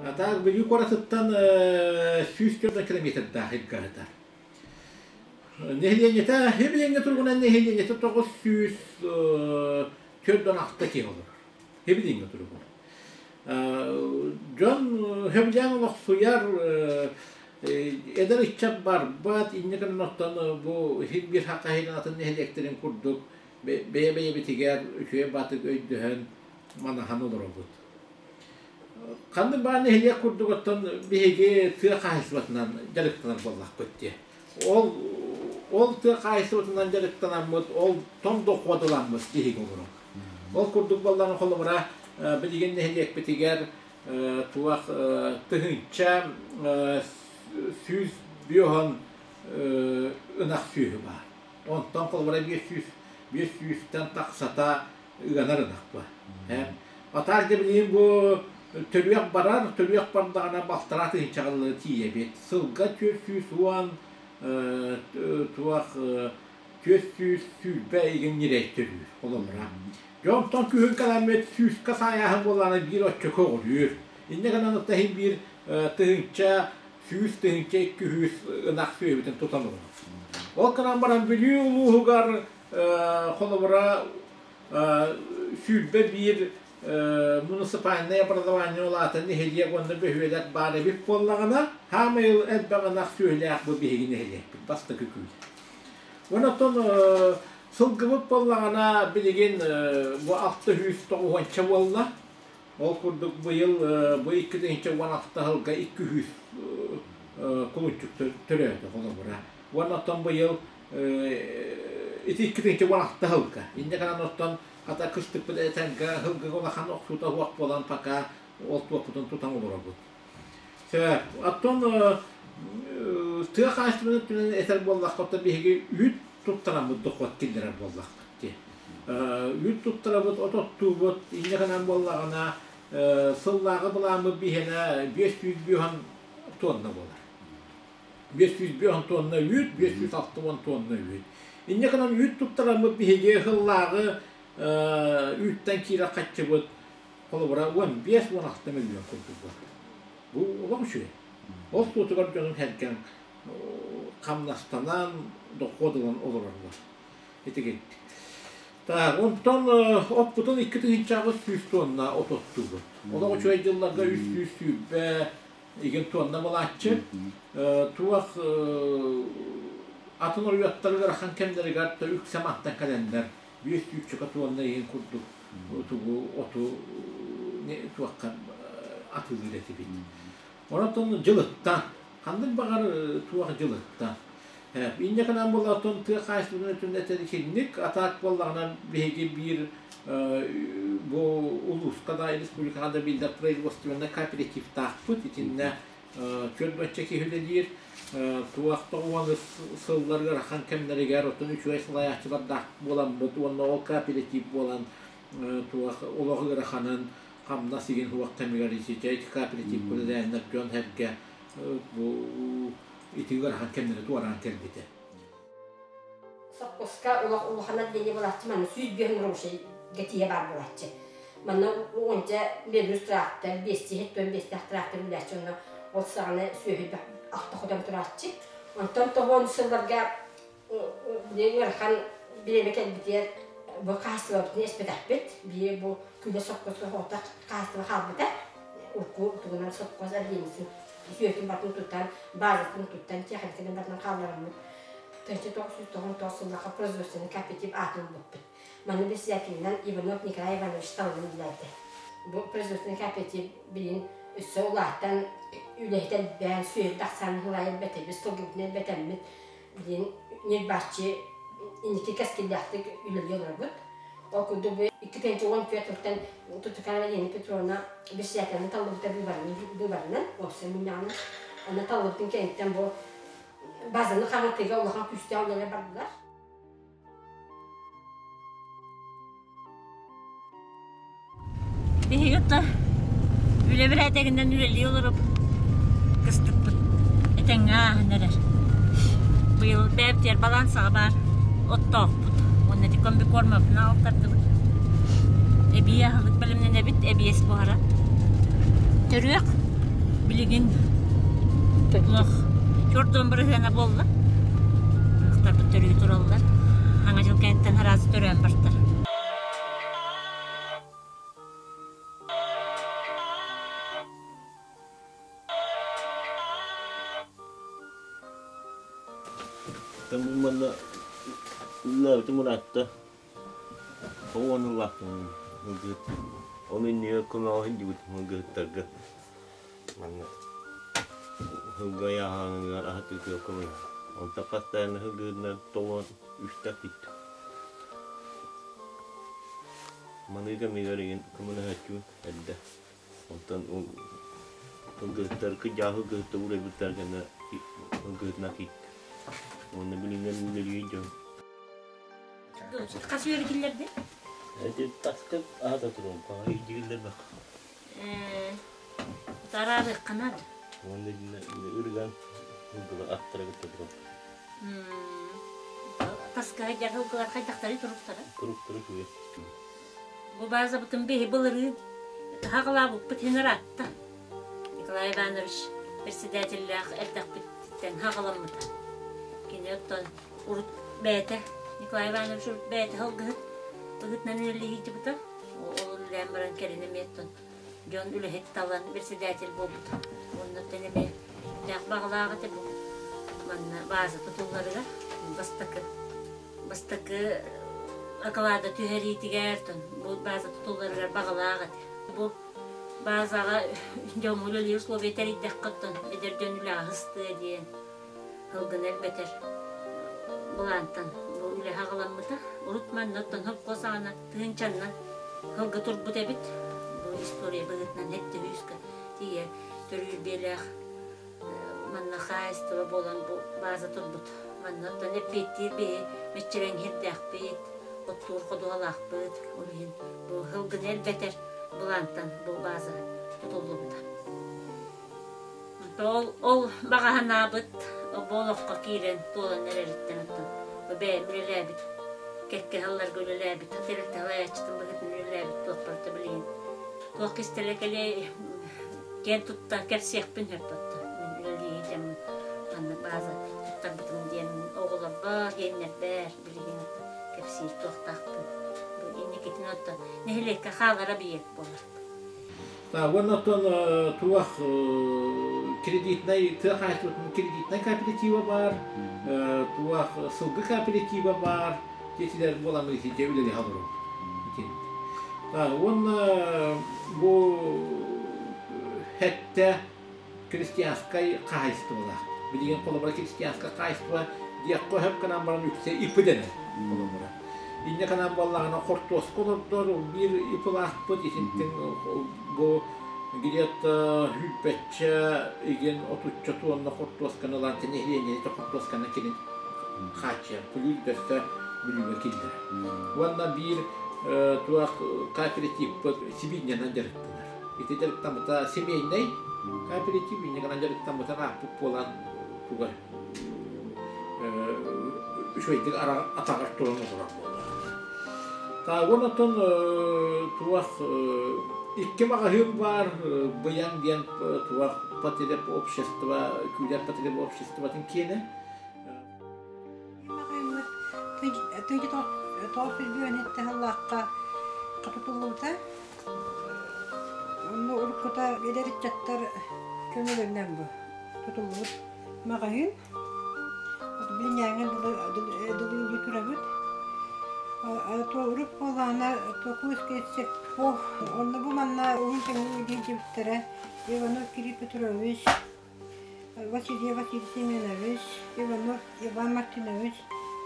Speaker 2: Атаах Бүлүү куоратыттан 104 километрдаах илгаһыта. Нэһилиэнньэтэ Хибилиҥҥэ туругунан нэһилиэнньэтэ 946 киһи олорор. Хибилиҥҥэ туругунан. Дьон сөбүлээн олохсуйар эдэр ыччат барбат, инньэ гынан оттон бу иһин биир хахаһыйдан атын нэһилиэктэрин курдук бэйэ-бэйэбитигэр үчүгэй баатык өйдөһөн манаһан олоробут. Ханнык баар нэһилиэк курдук оттон биһиги тыа хаһаайыстыбатынан дьарыктанар буоллахпыт дии. Ол ол тыа хаһаайыстыбатынан дьарыктанаммыт, ол том дохуот ыламмыт биһиги олоробут. Ол курдук буоллаҕына холобура билигин нэһилиэкпитигэр туох 1150 ынах сүөһү баар. Онтон холобура 500 500-тэн тахсата ыанар ынах баар. Атаах да билигин бу төрүөх барар, төрүөх бардаҕына балтараа тыһыынчаҕа тиийэбит. Сылга 410 туох 420 игин ньирэй төрүүр холобура. Дьэ онтон күһүн кэлэммит сүүскэ саайааһын буоллаҕына биир оччо көҕүрүүр. Инньэ гынан иһин биир 1100 1200 ынах сүөһүбүтүн тутан олорор. Ол гынан баран Бүлүү улууһугар холобура 21 муниципальное образование улаатан нэһилиэк уонна бөһүөлэк баар эбит буоллаҕына, хаамай элбэх ынах сүөһүлээх бу биһиги нэһилиэкпит бастакы күүл. Онон сылгыбыт буоллаҕына билигин бу 690 буолла. Ол курдук быйыл бу 2016 сылга 200 кулунчук төрөөтө холобура. Уонна оттон быйыл ити 2016 сылга. Инньэ гынан оттон хата кыстыкпыт этэргэ сылгыга улахан охсуута суох буолан пока ол туохпутун тутан олоробут. Сөп. Оттон тыа хаһаайыстыбатын өттүнэн этэр буоллахха, оттон биһиги үүт туттараммыт дохуот киллэрэр буоллахпыт дии. Үүт туттарабыт, от оттуубут, инньэ гынан буоллаҕына, сыллааҕы былааммыт биһиэнэ 550 тонна буолар. 550 тонна үүт, 560 тонна үүт. Инньэ гынан үүт туттараммыт биһиги сыллааҕы үүттэн киирэр хаччыбыт холобура 15-16 миллион курдук буолар. Бу олох үчүгэй. Ол суотугар дьонум сэргээн хамнастанан, дохуот ылан олороллор. Итигит. Так, онтон оппутун 2800 тонна от оттуубут. Олох үчүгэй дьылларга 320 игин тонна булааччы. Туох атын оруйаттар ыарахан кэмнэригэр үксэ мантан кэлэннэр 500 тонна игин курдук тугу оту туохха атыылыыр этибит. Онон дьылыттан, ханнык баҕар туох дьылыттан. Инньэ гынан буоллаҕына тыа хаһаайыстыбатын өттүнэн этэр итинник, а так буоллаҕына биһиги биир бу улууска да республикаҕа да биллэр производственнай кооперативтаахпыт итиннэ түөрт бачча киһи үлэлиир туох тоҕуон сыллар ыарахан кэмнэригэр оттон үчүгэй салайааччылардаах буоламмыт уонна ол кооператив буолан туох олох ыараханын хамнас игин суох кэмигэр ити кооператив үлэлээннэр дьон сэргэ бу ити ыарахан кэмнэри туораан кэлбитэ.
Speaker 12: Сопхуоска улах улахан отделение буолааччы манна 105 рабочий тиийэ баар буолааччы. Манна уонча Беларусь трактор, биэстии һэттэн биэстээх трактор үлээччи онно ол саҕана сүөһү алта хотон турааччы. Онтон тоҕуон сылларга ыарахан бириэмэ кэлбитигэр бу хаһаайыстыбабытын эспэтэхпит. Биир бу күлэ сопхуоска соҕотох хаһаайыстыба хаалбыта. Урку тугунан сопхуос отделениетын сүөһүтүн батын туттан, базатын туттан, техникатын батын хааллараммыт 1999 сыллаахха производственный кооператив аатын ылбыппыт. Манна председателинэн Иванов Николай Иванович талыллан үлэлээбитэ. Бу производственный кооператив билин өссө улаатан, үлэһит элбээн, сүөһү тахсан ылай элбэтэбит, сылгыбытын элбэтэммит, билин ньирбааччы инники кэскиллээхтик үлэлии олоробут. Ол курдук бу 2014 сылтан Тутукаева Елена Петровна председателин таллыбыта быыбарынан, уопсай мунньаҕынан. Онно таллыбытын кэнниттэн бу базаны хаҥатыыга улахан күүстээх үлэлэр бардылар.
Speaker 1: Биһиги да үлэ бэрээдэгинэн үлэлии олоруп кыстыкпыт этэҥҥэ ааһан эрэр. Быйыл бэйэбитигэр балансаҕа баар оттоохпут уонна ити комбикормабытын аҕалтардыбыт. Эбии аһылык бэлэмнэнэбит, эбиэс буһара. Төрүөх билигин туох чордуон бырыһыана буолла. Ынахтарбыт төрүү тураллар. Хаҥа дьыл кэнниттэн араас төрөөн бартар.
Speaker 4: Манна үлэлээбитим ыраатта. Оҕону улааттым ылгыһыт. Ону иннигэр көмөҕө сылдьыбытым ылгыһыттарга. Манна сылгы айааһааныгар аһатыытыгар көмөлөһө. Онтон постоянно сылгыһытынан тоҕуон үстэ киттим. Маныыга мигэр игин көмөлөһөөччүбүн эрдэ. Онтон ылгыһыттар кыдьааһы ылгыһытта уурайбыттар гына ылгыһытына киирдэ. Уонна билиҥҥэ үлэлиир дьон.
Speaker 1: Хас үөрү киллэрди?
Speaker 4: Эти таска аата турун, хаһа илдьигиллэр бак.
Speaker 1: Тараарыахханад.
Speaker 4: Уонна ырыган ылгыла аттара кытта турун.
Speaker 1: Таска сылдьар ылгылар хайдахтары туруктара?
Speaker 4: Туруктара үчүгэй.
Speaker 1: Бу баазабытын биһи былырыын хаҕалаабыппыт иһин ыраатта. Николай Иванович председателлээх эрдэхпититтэн хаҕаламмыта. Кини оттон урут бэйэтэ Николай Иванович урут бэйэтэ сылгыһыт быһыытынан үлэлиһиитибыта. Ол үлэлээн баран кэлин эмиэ оттон дьон үлэһит талан председатель буолбута. Уонна оттон эмиэ дээх баҕалаах этэ бу манна бааза тутулларыгар бастакы бастакы околада түһэриитигэр бу бааза тутулларыгар баҕалаах этэ. Бу баазаҕа дьоҥҥо үлэлиир условия тэрийдэххэ оттон эдэр дьон үлэҕэ сыстыа диэн сылгыны элбэтэр былаантан бу үлэ саҕаламмыта. Урут манна оттон совхоз аҕана тыһыынчаннан сылгы турбут эбит. Бу история быһыытынан сэттэ сүүскэ тиийэ төрүүр биэлээх манна хаһаайыстыба буолан бу бааза турбут. Манна оттон эппиэттиир биһи мэччирэҥ сирдээхпит, оттуур ходуһалаахпыт. Ол иһин бу сылгыны элбэтэр былаантан бу бааза тутуллубута. Ол, ол баҕаһанаабыт бу олоххо киирэн туолан эрэриттэн оттон бу бэйэм үлэлээбит кэккэ сылларга үлэлээбит тэрилтэ салайааччытын быһыытынан үлэлээбит туохпар да билигин туох кистэлэ кэлиэй киэн тутта кэпсиэхпин сөп оттон мин үлэлии дьаммын маннык бааза туттарбытым диэн оҕолорбор диэннэрбэр билигин оттон кэпсиир туохтаахпын бу инникитин оттон нэһилиэккэ хаалара объект буолар.
Speaker 2: Уонна оттон туох кредитнай тыа хаһаайыстыбатын кредитнай кооператива баар, туох сылгы кооператива баар, тиэтилэр буолан итинтэ үлэлэһэ олоробут. Уонна бу хэттэ крестьянскай хаһаайыстыбалаах. Билигин холобура крестьянскай хаһаайыстыба диэххэ өһөп гынан баран үксэ ИП дэнэр холобура. Инньэ гынан буоллаҕына хортуоска олордор биир ИП-лаахпыт итинтэн бу где-то сүүрбэччэ игин отучча туонна хортуосканы ылан нэһилиэнньэни хортуосканы кини хааччыйар күлүүс дөссө Бүлүүгэ киллэрэр. Уонна биир туох кооперативпыт сибиинньэнэн дьарыктанар. Ити дьарыктаммыта семейнэй кооператив инньэ гынан дьарыктаммыта ааппыт буолан туга үчүгэйдик атаҕар туран олорор буолла. Таагон оттон туох икки маҕаһыын баар Быйаҥ диэн туох потреб общество күүлэр потреб обществотын киэнэ.
Speaker 5: Тоҕус жүз сыллаахха тутуллубута. Онно уруккута эдэр ыччаттар көмөлөрүнэн бу тутуллубут маҕаһыын. Билиҥҥээҥҥэ дылы турабыт. Урут буоллаҕына Токуйскай сельпо онно бу манна уһун кэмҥэ илдьибиттэрэ Иванов Кирилл Петрович, Васильев Василий Семенович, Иванов Иван Мартынович,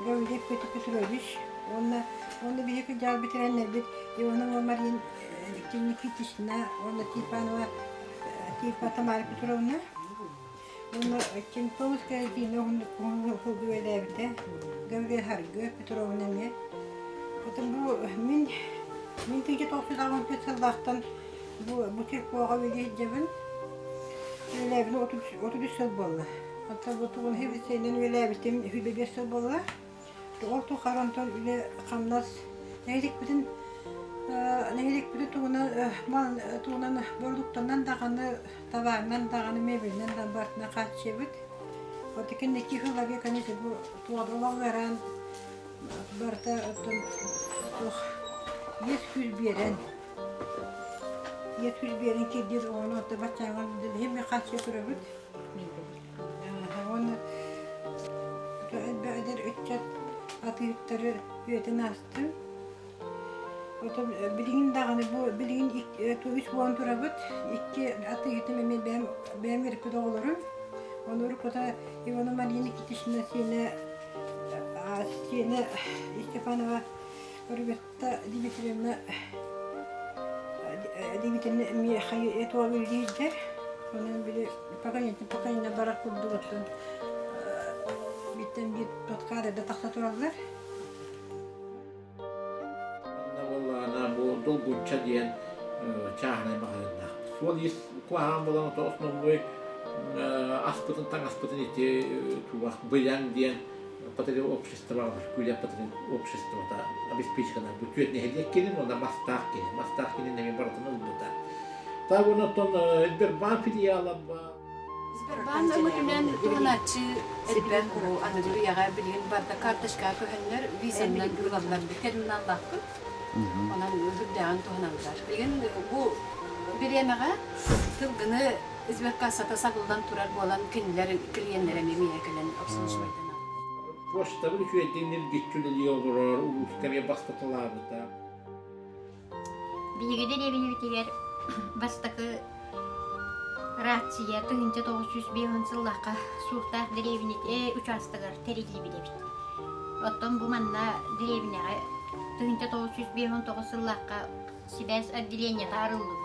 Speaker 5: Гаврилов Петр Петрович уонна уонна биһиги дьаал бэтэрээннэрбит Иванова Мария Никитична уонна Типанова Типа Тамара Петровна уонна Чемпионская Дина үлэлээбитэ Гаврил Харгы Петровна эмиэ. Потом бу мин мин 1994 сыллаахтан бу бу церковьҕа үлэлии сылдьабын. Үлэлээбитим 33 сыл буолла. Оттон бу тугун хибисейнен үлэлээбитим 25 сыл буолла. Ол тухары онтон үлэ-хамнас нэһиликпитин нэһиликпитин тугунан мал тугунан бородуктанан даҕаны табаарынан даҕаны мебелинэн да барытына хааччыйабыт. Вот кэнники сылларга конечно бу туох ыараан барыта оттон туох иэс күүс биэрэн Ийэ күүс биэрэн киирдир оҕону отто баччааҥҥа билиһин хааччыйа турабыт. Уонна элбэх эдэр ыччат атыыһыттары үөтэн аастым. Отон билигин даҕаны бу билигин үс буолан турабыт. Икки атыыһытым эмиэ бэйэм бэйэм үөрэппит оҕолорум. Ону уруккута Ивана Мария Никитична сиэнэ сиэнэ Степанова Роберта Дмитриевна Дибитин миэхэ этуол үллиирдэр. Онон били поколение поколение барар курдук оттон биттен биир тоткаар эрдэ тахса тураллар.
Speaker 2: Буоллаҕына бу долгунча диэн чааһынай маҕаһыыннаах. Суол ис куһаҕан буолан ото основной аспытын таҥаспытын ити туох быйаҥ диэн общество Күлэ обществота обеспечена бу түөрт нэһилиэк киһин уонна мастаах киһи мастаах киһин эмиэ барытын ылбыта. Так онтон Сбербанк филиала баар.
Speaker 3: Сбербанк өҥөтүнэн туһанааччы элбэх аныгы үйэҕэ билигин барыта карточкаҕа көһөннөр визаннан ылаллар терминаллаахпыт. Онон үрдээҕин туһаналлар. Билигин бу бириэмэҕэ тылгыны сберкассата сабыллан турар буолан кинилэр клиеннэрэ эмиэ миэхэ кэлэн обслуживайданар.
Speaker 2: Почтабыт үчүгэйдик ньиргиччи үлэлии олорор, улууска эмиэ бастаталаабыта.
Speaker 6: Биһиги дэриэбинэбитигэр бастакы рация 1905 сыллаахха суохтаах дэриэбинэ учаастагар тэриллибит эбит. Оттон бу манна дэриэбинэҕэ 1959 сыллаахха сибээс отделениета арыллыбыт.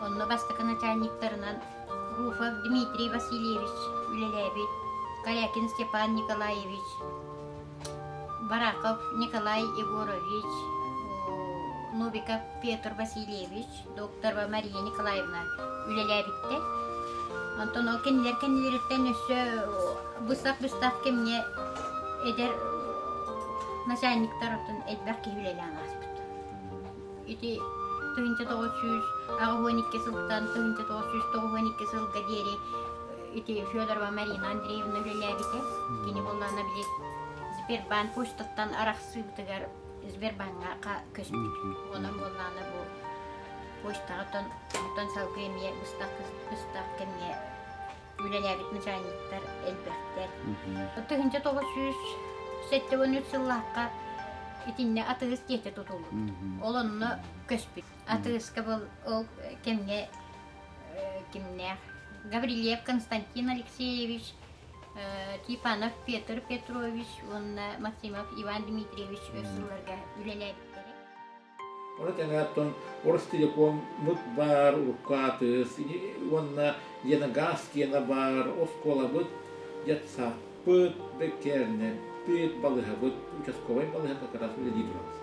Speaker 6: Онно бастакы начальниктарынан Руфов Дмитрий Васильевич үлэлээбит, Корякин Степан Николаевич, Бараков Николай Егорович, Новиков Петр Васильевич, докторова Мария Николаевна үлэлээбиттэр. Онтон ол кинилэр кэннилэриттэн өссө быстах-быстах кэмҥэ эдэр начальниктар оттон элбэх киһи үлэлээн ааспыт. Ити 1982 сылтан 1992 сылга диэри ити Федорова Марина Андреевна үлэлээбитэ. Кини буоллаҕына били Сбербанк почтаттан арахсыыбытыгар Сбербаҥҥа көспүт. Онон буоллаҕына бу почтаҕа онтон салгыы эмиэ быстах быстах кэмҥэ үлэлээбит начальниктар элбэхтэр. 1973 сыллаахха итиннэ атыыс дьиэтэ тутуллубут. Ол онно көспүт. Атыыска был ол кэмҥэ кимнээх Гаврильев Константин Алексеевич, Типанов Петр Петрович уонна Максимов Иван Дмитриевич өр сылларга үлэлээбиттэрэ.
Speaker 2: Ону тэҥэ оттон Ростелекоммут баар, урукку аатыс уонна Ленагаз киэнэ баар, оскуолабыт, детсадпыт, бэкээринэбит, балыыһабыт, участковай балыыһа как раз үлэлии турабыт.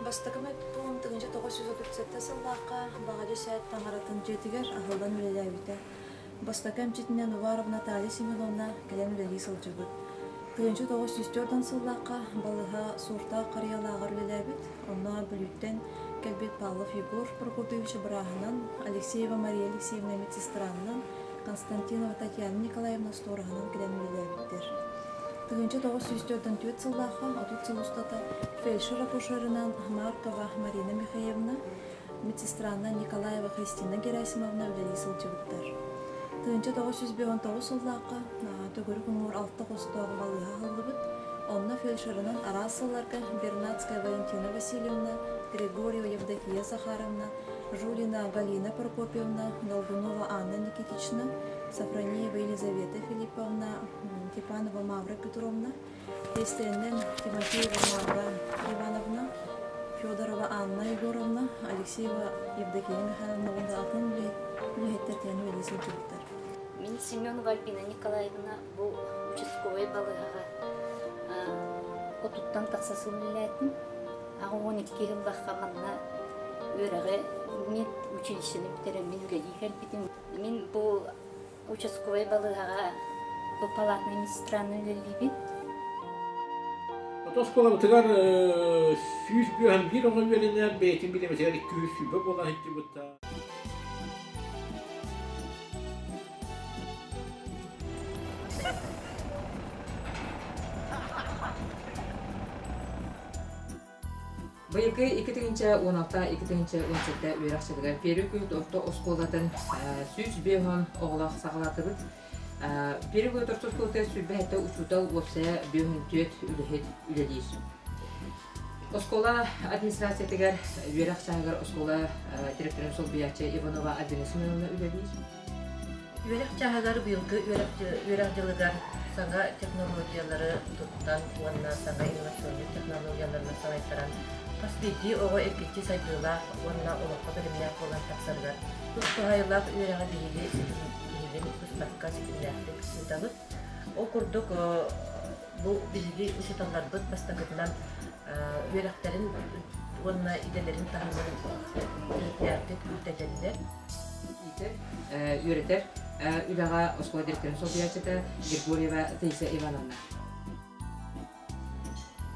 Speaker 7: Бастакы пуун 1937 сыллаахха Баҕадьа сээт таҥаратын дьиэтигэр аһыллан үлэлээбитэ. Бастакы эмчитинэн Уваров Наталья Семеновна кэлэн үлэлии сылдьыбыт. 1904 сыллаахха балыыһа Суортаах Харыйалааҕар үлэлээбит. Онно Бүлүүттэн кэлбит Павлов Егор Прокопьевич бырааһынан, Алексеева Мария Алексеевна медсестранынан, Константинова Татьяна Николаевна остуораһынан кэлэн үлэлээбиттэр. 1944 сыллаахха 30 сыл устата фельдшер-акушерынан Маркова Марина Михайловна, медсестрана Николаева Христина Герасимовна үлэлии сылдьыбыттар. 1959 сыллаахха төгүрүк уҥуор алта хостоох балыыһа аһыллыбыт. Онно фельдшерынан араас сылларга Бернацкая Валентина Васильевна, Григорьева Евдокия Захаровна, Жулина Галина Прокопьевна, Долгунова Анна Никитична, Сафронеева Елизавета Филипповна, Типанова Мавра Петровна, Тиэстэринэн Тимофеева Мавра Ивановна, Федорова Анна Егоровна, Алексеева Евдокия Михайловна уонна атын үлэһиттэр тиһэн үлэлии сылдьыбыттар.
Speaker 1: Мин Семенова Альбина Николаевна бу участковай балыыһаҕа отуттан тахса сыл үлэлээтим. 82 сыллаахха манна үөрэҕи мед училищены бүтэрэммин үлэлии кэлбитим. Мин бу участковай балыыһаҕа бу палатный медсестраны үлэлиибин.
Speaker 2: Ото оскуолабытыгар 151 оҕо үөрэнэр, бэйэтин билимэтигэр 220 буола сылдьыбыта.
Speaker 8: Быйылгы 2016-2017 үөрэх сылыгар Первый культ орто оскуолатын 105 оҕолоох саҕалаатыбыт. Первый культ орто оскуолатыгар 107 учуутал уопсайа 54 үлэһит үлэлиир. Оскуола администрациятыгар үөрэх чааһыгар оскуола директорын солбуйааччы Иванова Альбина Семеновна үлэлиир.
Speaker 10: Үөрэх чааһыгар быйылгы үөрэх дьылыгар саҥа технологиялары туттан уонна саҥа инновационнай технологияларынан салайтаран Хас биирдии оҕо эргиччи сайдыылаах уонна олоххо бэлэмнээх буолан тахсарыгар тус туһаайыылаах үөрэҕи биһиги ситимин быспакка ситимнээхтик ыытабыт. Ол курдук бу биһиги учууталларбыт бастакытынан үөрэхтэрин уонна идэлэрин таһымын иитээхтик үрдэтэллэр.
Speaker 8: Иитэр, үөрэтэр үлэҕэ оскуола директорын солбуйааччыта Григорьева Таисия Ивановна.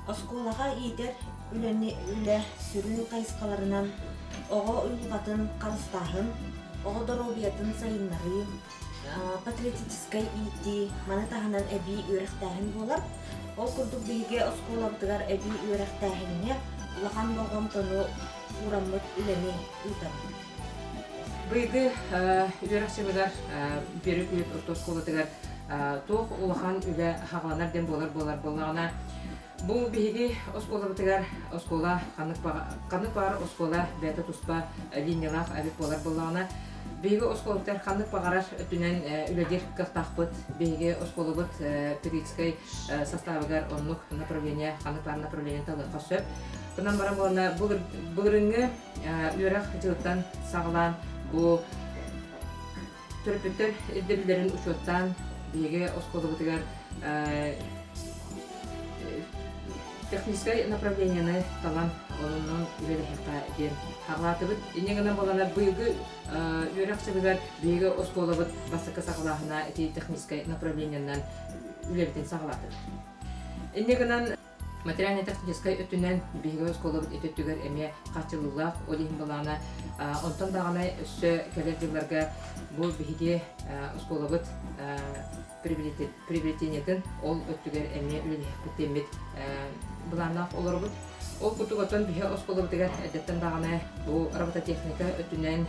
Speaker 11: Оскуолаҕа иитэр үлэни үлэ сүрүн хайысхаларынан оҕо уйулҕатын харыстааһын, оҕо доруобуйатын сайыннарыы, патриотическай иитии, маны таһынан эбии үөрэхтээһин буолар. Ол курдук биһиги оскуолабытыгар эбии үөрэхтээһиҥҥэ улахан болҕомтону уураммыт үлэни ыытабыт.
Speaker 8: Быйылгы үөрэх сылыгар Первый күнүт орто оскуолатыгар туох улахан үлэ хаҕаланар диэн буолар буолар буоллаҕына, бу биһиги оскуолабытыгар оскуола ханнык баҕар оскуола бэйэтэ туспа линиялаах эбит буолар буоллаҕына, биһиги оскуолабытыгар ханнык баҕарар өттүнэн үлэлиир кыахтаахпыт. Биһиги оскуолабыт педагогическай составыгар оннук направление, ханнык баар направление талыахха сөп. Гынан баран буолна былырыҥҥы үөрэх дьылыттан саҕалаан бу Төрөппүттэр ирдэбиллэрин учуоттаан, биһиги оскуолабытыгар техническай направлениены талан, онон үлэлэһиэххэ диэн хаҕалаатыбыт. Инньэ гынан буоланар быйылгы үөрэх сылыгар биһиги оскуолабыт бастакы саҕалааһына ити техническай направлениенан үлэбитин саҕалаатыбыт. Инньэ гынан Материально-техническай өттүнэн биһиги оскуолабыт ити өттүгэр эмиэ хааччыллыылаах, ол иһин былаана онтон даҕаны өссө кэлэр дьылларга бу биһиги оскуолабыт приобретениетын ол өттүгэр эмиэ үлэлэһиэхпит диэммит былааннаах олоробут. Ол курдук оттон биһи оскуолабытыгар эрдэттэн даҕаны бу робототехника өттүнэн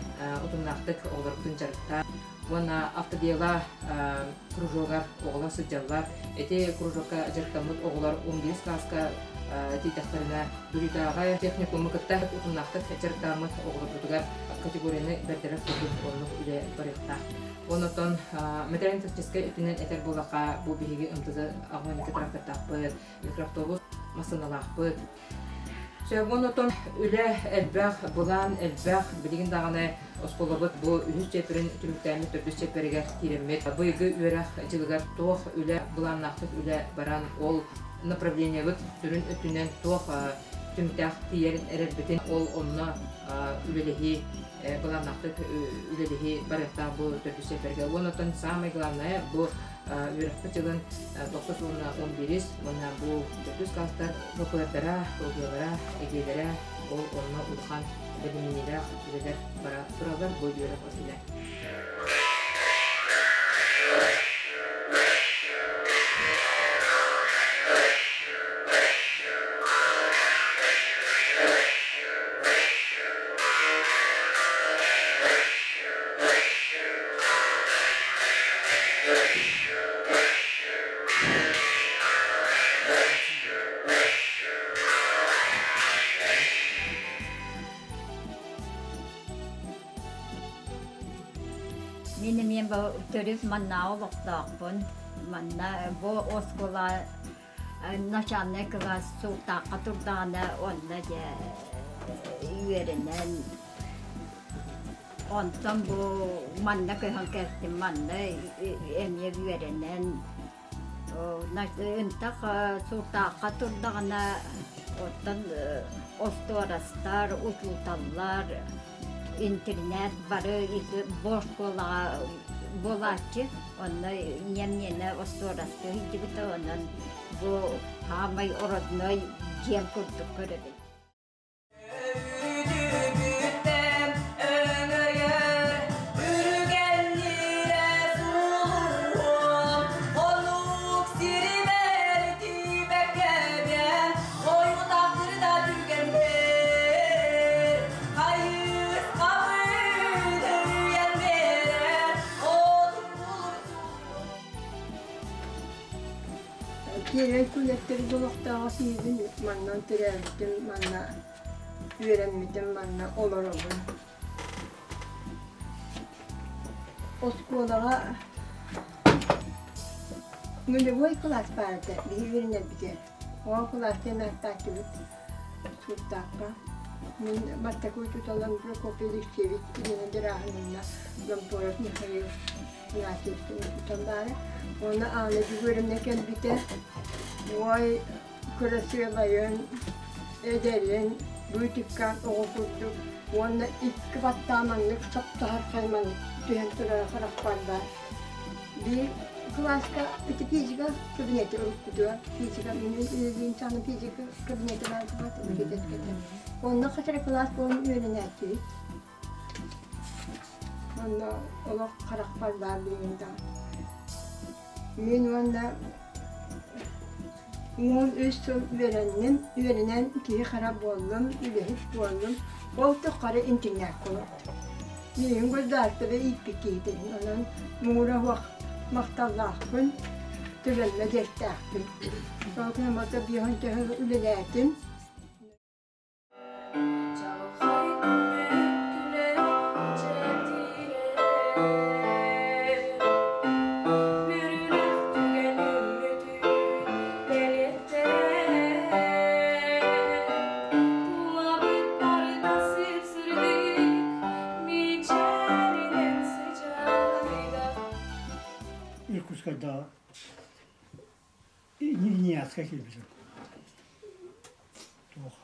Speaker 8: утумнаахтык оҕолорбутун дьарыктаан уонна автодела кружогар оҕолор сылдьаллар. Ити кружокка дьарыктаммыт оҕолор 11 класска тиийдэхтэринэ Бүлүүтээҕи техникуму кытта утумнаахтык дьарыктаммыт оҕолорбутугар категорияны бэрдэрэр курдук оннук үлэ барыахтаах. Оннотон материально-техническэй өттүнэн этэр буоллахха, бу биһиги МТЗ 82 трактордаахпыт, микроавтобус массыыналаахпыт. Сөбүн отон үлэ элбэх, былаан элбэх. Билигин даҕаны оскуолабыт бу үһүс чиэппэрин түмүктээммит төрдүс чиэппэригэр киирэммит. Быйылгы үөрэх дьылыгар туох үлэ, былааннаахтык үлэ баран, ол направлениебыт сүрүн өттүнэн туох түмүктээх тиийэрин эрэрбитин, ол онно үлэлэһии, былааннаахтык үлэлэһии барыахтаах бу төрдүс чиэппэргэ. Уонна оттон самое главное бу үөрэхпит дьылын тохсус уонна он биирис уонна бу төрдүс класстар ВПРдара, ОГЭлара, ЭГЭлэрэ ол онно улахан бэлэмнэниилээх үлэлэр бара тураллар бу үөрэх өттүнэн.
Speaker 20: Мин эмиэ төрүт маннааҕы олохтоохпун. Манна бу оскуола начальнай кылаас Султаахха турдаҕына онно дьэ үөрэнэн Онтон бу манна көһөн кэлтим, манна эмиэ үөрэнэн ынтах Султаахха турдаҕына оттон остуорастар, учууталлар, интернет бары бу оскуолаҕа буолааччы. Онно ийэм миэнэ остуорастыы сылдьыбыта, онон бу саамай родной дьиэм курдук көрөбүн.
Speaker 13: Киирэн күлэттэрин олохтооҕо сиибин манна төрөөбүтүм, манна үөрэммитим, манна олоробун. Оскуолаҕа нулевой кылаас баар этэ, биһи үөрэнэрбитигэр. Оҕо кылаас диэн ааттааччыбыт. Суртаахха. Мин бастакы учууталым Прокопий Алексеевич Ирина Герасимовна Гомпоров Михаил Игнатьевичтан учуутал баара. Уонна Аана Дьөгүөрүнэ кэлбитэ. Уой кырасыабайын, эдэрин, быытыккаан оҕо курдук уонна икки баттаа маннык саптаһар хайманык түһэн турара харахпар баар. Биир кылааска ити физика кабинеты уруккутугар физика мин үлэлиин саҥа физика кабинеты баар учительската. Онно хас эрэ кылаас буолан үөрэнээччибит. Онно олох харахпар баар билигин даҕаны. Мин уонна 13 сыл үөрэнним, үөрэнэн киһи хара буоллум, үлэһит буоллум. Ол тухары интэрнээккэ олордум. Миигин государство ииппит киһитэбин, онон муҥура суох махталлаахпын, төлөнмө диэхтээхпин. Ол гынан баран 50 үлэлээтим.
Speaker 9: Иркутскайдааҕы Ньиняцка киирбитим. Туох.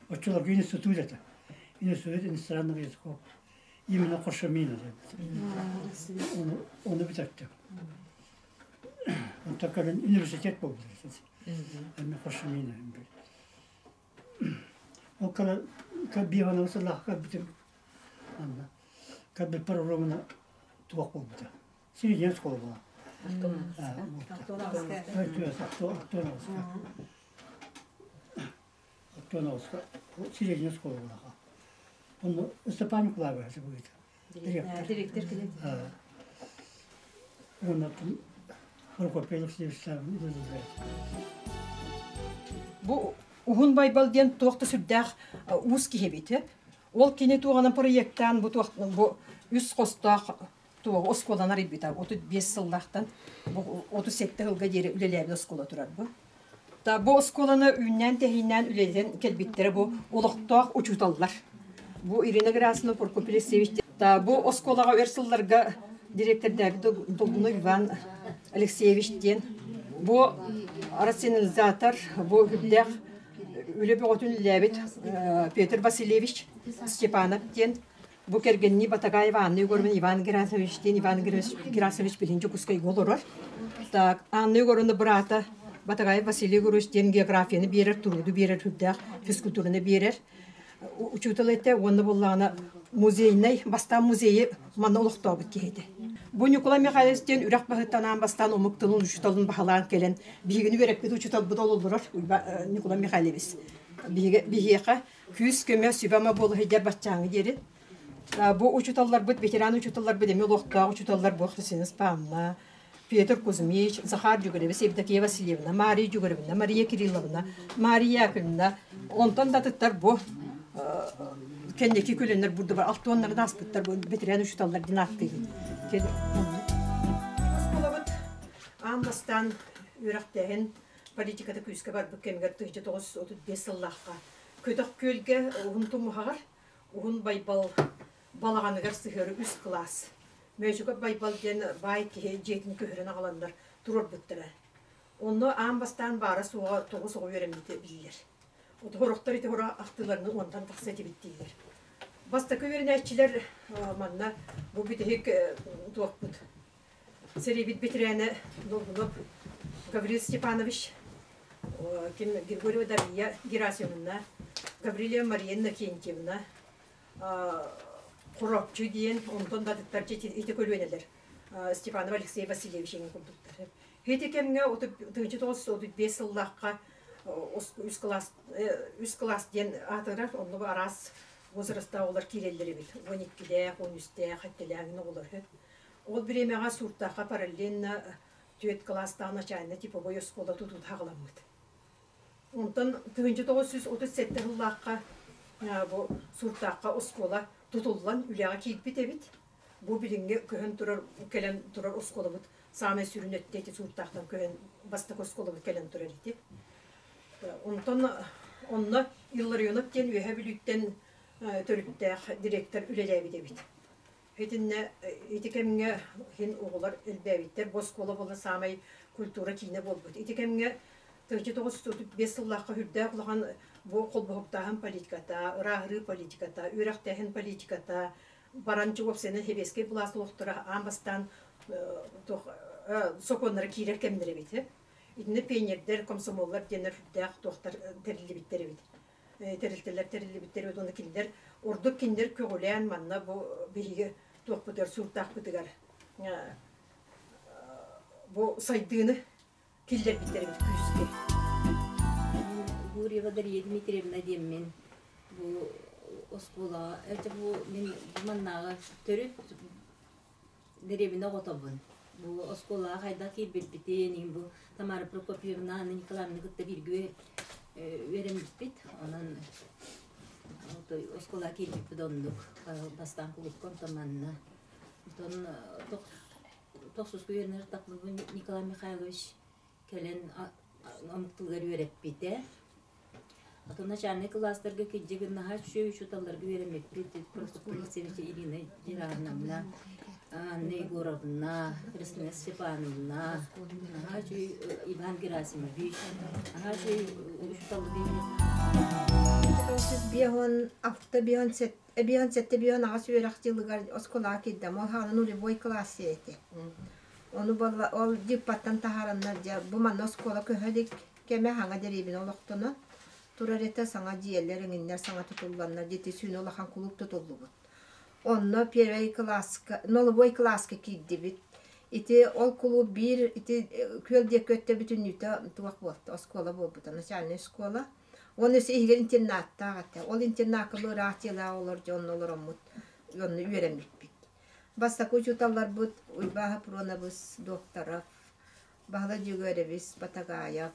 Speaker 9: Оччолорго институт этэ. Институт иностранных языков. Именно Кошамина диэн. Оны, оны бүтэртим. Онтон кэлин университет буолбут. Эмме Кошамина. Ол кэлэн биэҕэ сыллаах кэлбитим. Анна. Кэлбиппэр уруогуна туох буолбута. Сиридиэн школа была. Антоновска. Средняя школа была. Он Степан Николаевич будет.
Speaker 10: Директор. Директор
Speaker 9: Он Прокопий Алексеевич
Speaker 14: Бу Уһун Байбал диэн туох да сүрдээх уус киһи эбит. Ол кини туоҕанан проектаан бу туох бу үс хостоох туоҕу оскуоланы арыйбыта. 35 сыллаахтан бу 37 сылга диэри үлэлээбит оскуола турар бу. Та бу оскуоланы үүннээн-тэһииннээн үлэлэтэн кэлбиттэрэ бу олохтоох учууталлар. Бу Ирина Герасимовна Прокопий Алексеевич та бу оскуолаҕа өр сылларга директордээбит Долгунов Иван Алексеевич диэн бу рационализатор, бу үрдээх үлэ бөҕөтүн үлэлээбит Петр Васильевич Степанов диэн Бу кэргэннии Батагаева Анна Егоровна Иван Герасимович диэн Иван Герасимович билин Дьокуускайга олорор. Так, Анна Егоровна быраата Батагаев Василий Егорович диэн географияны биэрэр, турууду биэрэр, үрдээх физкультураны биэрэр. Учуутал этэ уонна буоллаҕына музейнай, бастаан музейы манна олохтообут киһи этэ. Бу Ньукулай Михайлович диэн үрэх баһыттан аан бастаан омук тылын учууталын баһылаан кэлэн, биһигини үөрэппит учууталбыт олорор Ньукулай Михайлович. Биһиэхэ күүс-көмө, сүбэ-ама буола сылдьар баччааҥҥы диэри. Бу учууталларбыт, ветеран учууталларбыт эмиэ олохтоох учууталлар буох Христина Спамна, Петр Кузьмич, Захар Дьүгүрэбис, Евдокия Васильевна, Мария Дьүгүрэвна, Мария Кирилловна, Мария Яковлевна. Онтон да атыттар бу кэнники күлэннэр бурдубар алтуоннарын ааспыттар бу ветеран учууталлар диэн ааттыыбын. Оскуолабыт аан бастаан үөрэхтээһин политиката күүскэ барбыт кэмигэр 1935 сыллаахха Көтөх күөлгэ уһун тумуһаҕар Уһун Байбал балаҕаныгар сыһыары үс кылаас. Мөөчүкэп Байбал диэн баай киһи дьиэтин көһөрөн аҕаланнар туруорбуттара. Онно аан бастаан баара-суоҕа 9 оҕо үөрэммитэ биллэр. Сорохтор ити хоро ахтыыларны уонтан тахса этибит дииллэр. Бастакы үөрэнээччилэр манна бу бүтэһик туохпут Сэриибит бэтэрээнэ Долгунов Гаврил Степанович, ким Григорьева Дария Герасимовна, Гаврилия Мария Иннокентьевна, Хоропчу диэн, онтон да атыттар ити көлүөнэлэр Степанов Алексей Васильевич иҥин курдуктар. Ити кэмҥэ 1935 сыллаахха үс кылаас диэн аатырар, онно араас возрастаах оҕолор киирэллэр эбит. 12-лээх, 13-тээх, 7-лээх оҕолор. Ол бириэмэҕэ Суртаахха параллельно түөрт кылаастаах начальнай типовой оскуола тутуута аҕаламмыт. Онтон 1937 сыллаахха бу Суртаахха оскуола тутуллан үлэҕэ киирбит эбит. Бу билиҥҥи көһөн турар, кэлэн турар оскуолабыт саамай сүрүн өттө ити Суртаахтан көһөн бастакы оскуолабыт кэлэн турар ити. Онтон Онно Илларионов диэн Үөһээ Бүлүүттэн төрүттээх директор үлэлээбит эбит. Итиннэ ити кэмҥэ иһин оҕолор элбээбиттэр. Бу оскуола буолла саамай культура киинэ буолбут. Ити кэмҥэ 1935 сыллаахха үрдээх улахан бу холбоһуктааһын политиката, ырааһырыы политиката, үөрэхтээһин политиката баран уопсайынан сэбиэскэй былаас олохторо аан бастаан сокуоннара киирэр кэмнэрэ эбит. Итиннэ пионердэр, комсомоллар диэннэр үрдээх туохтар тэриллибиттэр эбит. Тэрилтэлэр тэриллибиттэр эбит уонна кинилэр ордук кинилэр көҕүлээн манна бу биһиги туохпутугар сууртаахпытыгар бу сайдыыны киллэрбиттэр эбит күүскэ.
Speaker 15: Гурьева Дарья Дмитриевна диэммин бу оскуолаҕа это бу мин маннааҕы төрүт дэриэбинэ оҕотобун. Бу оскуолаҕа хайдах киирбиппитин, иһин бу Тамара Прокопьевна Анна Николаевна кытта бииргэ үөрэммиппит. Онон оскуолаҕа киирбиппит оннук. Бастаан кулуупка, онтон манна. Онтон тохсуска үөрэнэр тахпыппын Николай Михайлович кэлэн омук тылыгар үөрэппитэ. Атын начальнай кылаастарга кырдьыгын наһаа үчүгэй учууталларга үөрэммиппит Прокопьевич Ирина Герановна, Анна Егоровна, Христина Степановна, наһаа үчүгэй Иван Герасимович, наһаа үчүгэй учууталларга
Speaker 5: Биэһон алта биэһон биэһон сэттэ биэһон аҕыс үөрэх дьылыгар оскуолаҕа киирдим. Ол хаалан нулевой класс этэ. Ону буолла ол дьыппаттан таһаараннар дьэ бу манна оскуола көһө илик кэмэ хаҥа дэриэбинэ олохтоно турар этэ саҥа дьиэлэр эҥиннэр саҥа тутулланнар дьити сүүнэ улахан кулууп тутуллубут. Онно первый класска нолобуой класска киирдибит. Ити ол кулууп биир ити күөл диэки өттө бүтүннүүтэ туох буолта оскуола буолбута начальнай школа. Уонна өссө иһигэр интернаттаах этэ. Ол интернакка ыраах дьиэлээх олор дьонно олороммут онно үөрэммиппит. Бастакы учууталларбыт Уйбааһап Пронабыс Докторов, Баһылай Дьөгүөрэбис Батагаев